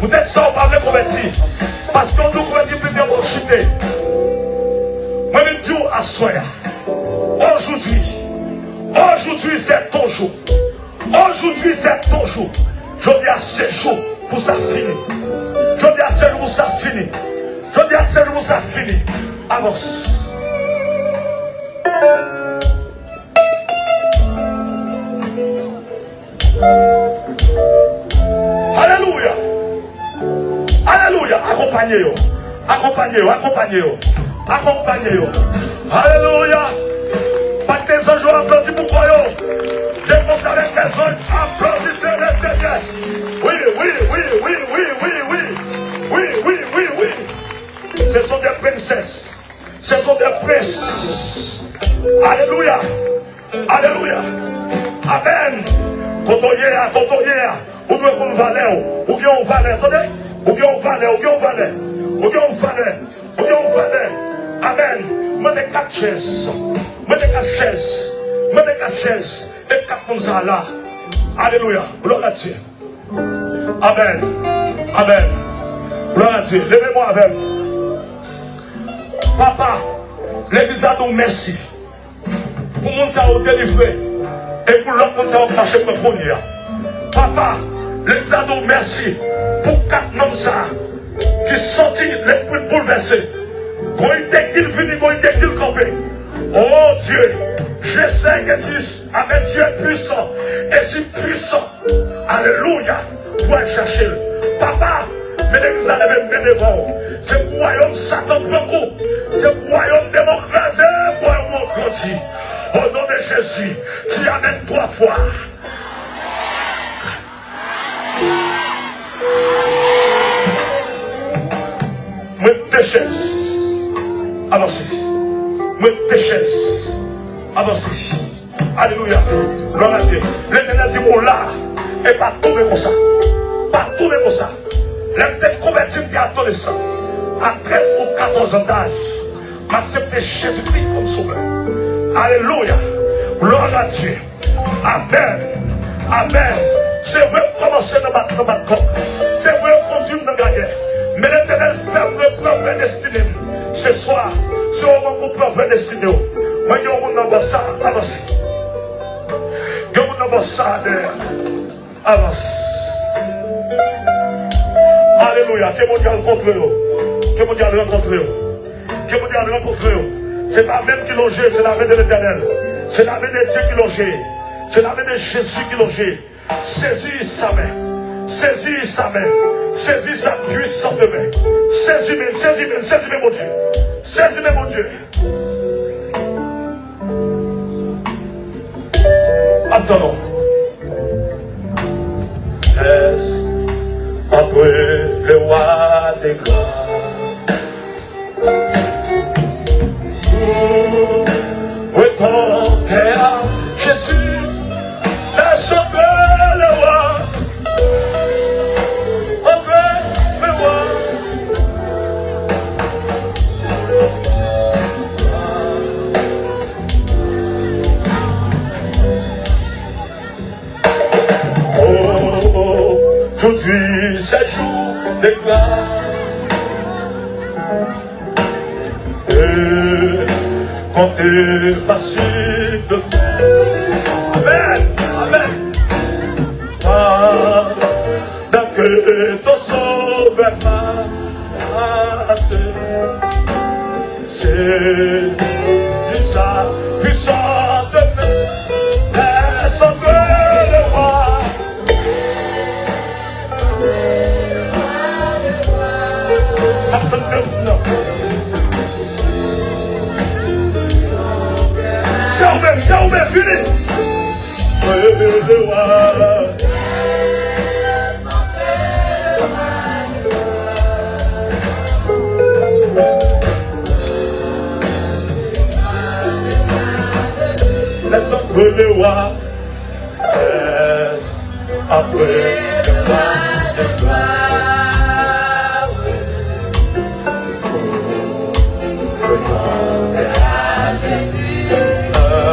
Poutèt sa, ou pa vle konvèti. Paske w di w konvèti plizyè fwa, ou chite. Mwen vin di w aswè a. Aujourd'hui, aujourd'hui, c'est ton jour. Aujourd'hui, c'est ton jour. Jodi a se jou pou sa fini. Jodi a se jou pou sa fini. Jodi a se jou pou sa fini. Avans. Alelouya. Alelouya. Akonpanye yo. Akonpanye yo. Akonpanye yo. Akonpanye yo. Alelouya. Bat de zanj yo, aplodi pou kò yo. Dekonse avèk de zanj, aplodi Senyè, Senyè. Wi, wi, wi. Wi, wi, wi, wi. Wi, wi, wi, wi. Ce sont des princesses. Ce sont des princes. Alelouya. Alelouya. Amèn. Kote w ye a, kote w ye a. Ou dwe konn valè w. Ou gen yon valè, tande. Ou gen yon valè, ou gen yon valè. Ou gen yon valè. Ou gen yon valè. Amèn. Mande kat chèz. Mande kat chèz. Mande kat chèz. E kat moun sa la. Alelouya. Glwa a Dye. Amèn. Amèn. Glwa a Dye. Leve men w avè m. Papa, legliz la di w mèsi pou moun sa yo delivre e pou lòt moun sa yo k mache pran kounye a. Papa, legliz la di w mèsi pou kat nonm sa ki sòti, lespri l boulvèse. Gon ide ki l vini, gon ide ki l kanpe. Oh Dieu, je sais que tu es avec Dieu puissant et si puissant. Alelouya. Pou al chache l. Papa, men legliz la leve men devan w. Se pou wayòm Satan pran kou. Se pou wayòm demon kraze, pou wayòm ou grandi. Au nom de Jésus, dis amen trois fois. Mwen de chèz. Avanse. Mwen de chèz. Avanse. Alelouya. Glwa a Dye. Letènèl di m ou la. E pa tounen konsa. Pa tounen konsa. Lè m te konvèti, m te adolesan. A trèz ou katòz an daj, m aksepte Jezikri kòm sovè. Alelouya. Glwa a Dye. Amèn. Amèn. Se vre m kòmanse nan bat, nan bat kòk. Se vre yo kondui m nan gagè. Men Letènèl fè m repran vrè destine m. Se swa, se yon moman pou pran vrè destine w. Mwen gen yon moun nan bò sa, avanse. Gen yon moun nan bò sa, dèyè. Avanse. Alelouya. Ke Bondye al kontre yo. Ke Bondye al rankontre yo. Ke Bondye al rankontre yo. C'est pas même qui longe, c'est la main de l'Éternel. C'est la main de Dieu qui longe. C'est la main de Jésus qui longe. Saisis sa main. Saisis sa main. Saisis sa puissante main. Saisis main, saisis main, saisis main, mon Dieu. Saisis main, mon Dieu. Attendons. Laisse entrer le roi des rois. Ouvre ton cœur à Jésus, laisse entrer le roi, entrer le roi. Aujourd'hui, c'est jour de gloire. Et quand t'es facile de... Amen. Amen. Pendant que ton sauveur passe, saisis sa puissante main, laisse entrer le roi. Ap tann de moun nan. Se ou menm, se ou menm, vini. Le roi. Laisse entrer le roi. Laisse entrer le roi de gloire.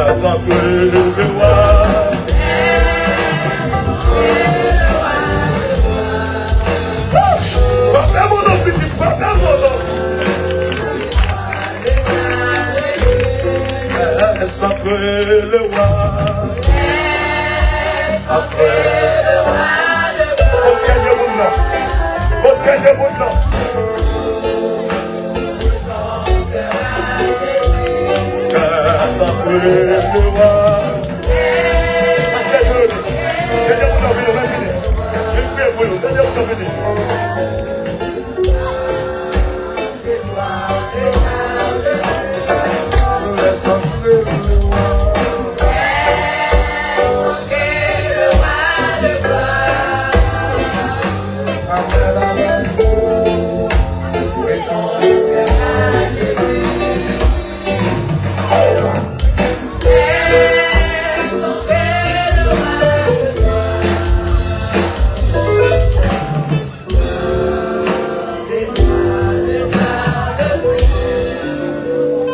Laisse entrer le roi. Frape mon nom, pitit, frape mon nom. Laisse entrer le roi. Entrer le roi. Kot kè de moun nan? Kot kè de moun nan? Laisse entrer le roi. Kè de moun nan vini, vini. Vin priye pou yo. Kè de moun nan vini.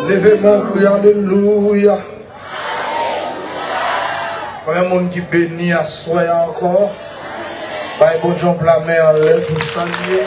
Leve men w, kriye alelouya. Konbyen moun ki beni aswè a ankò? Bay Bondye yon pla men anlè pou salye.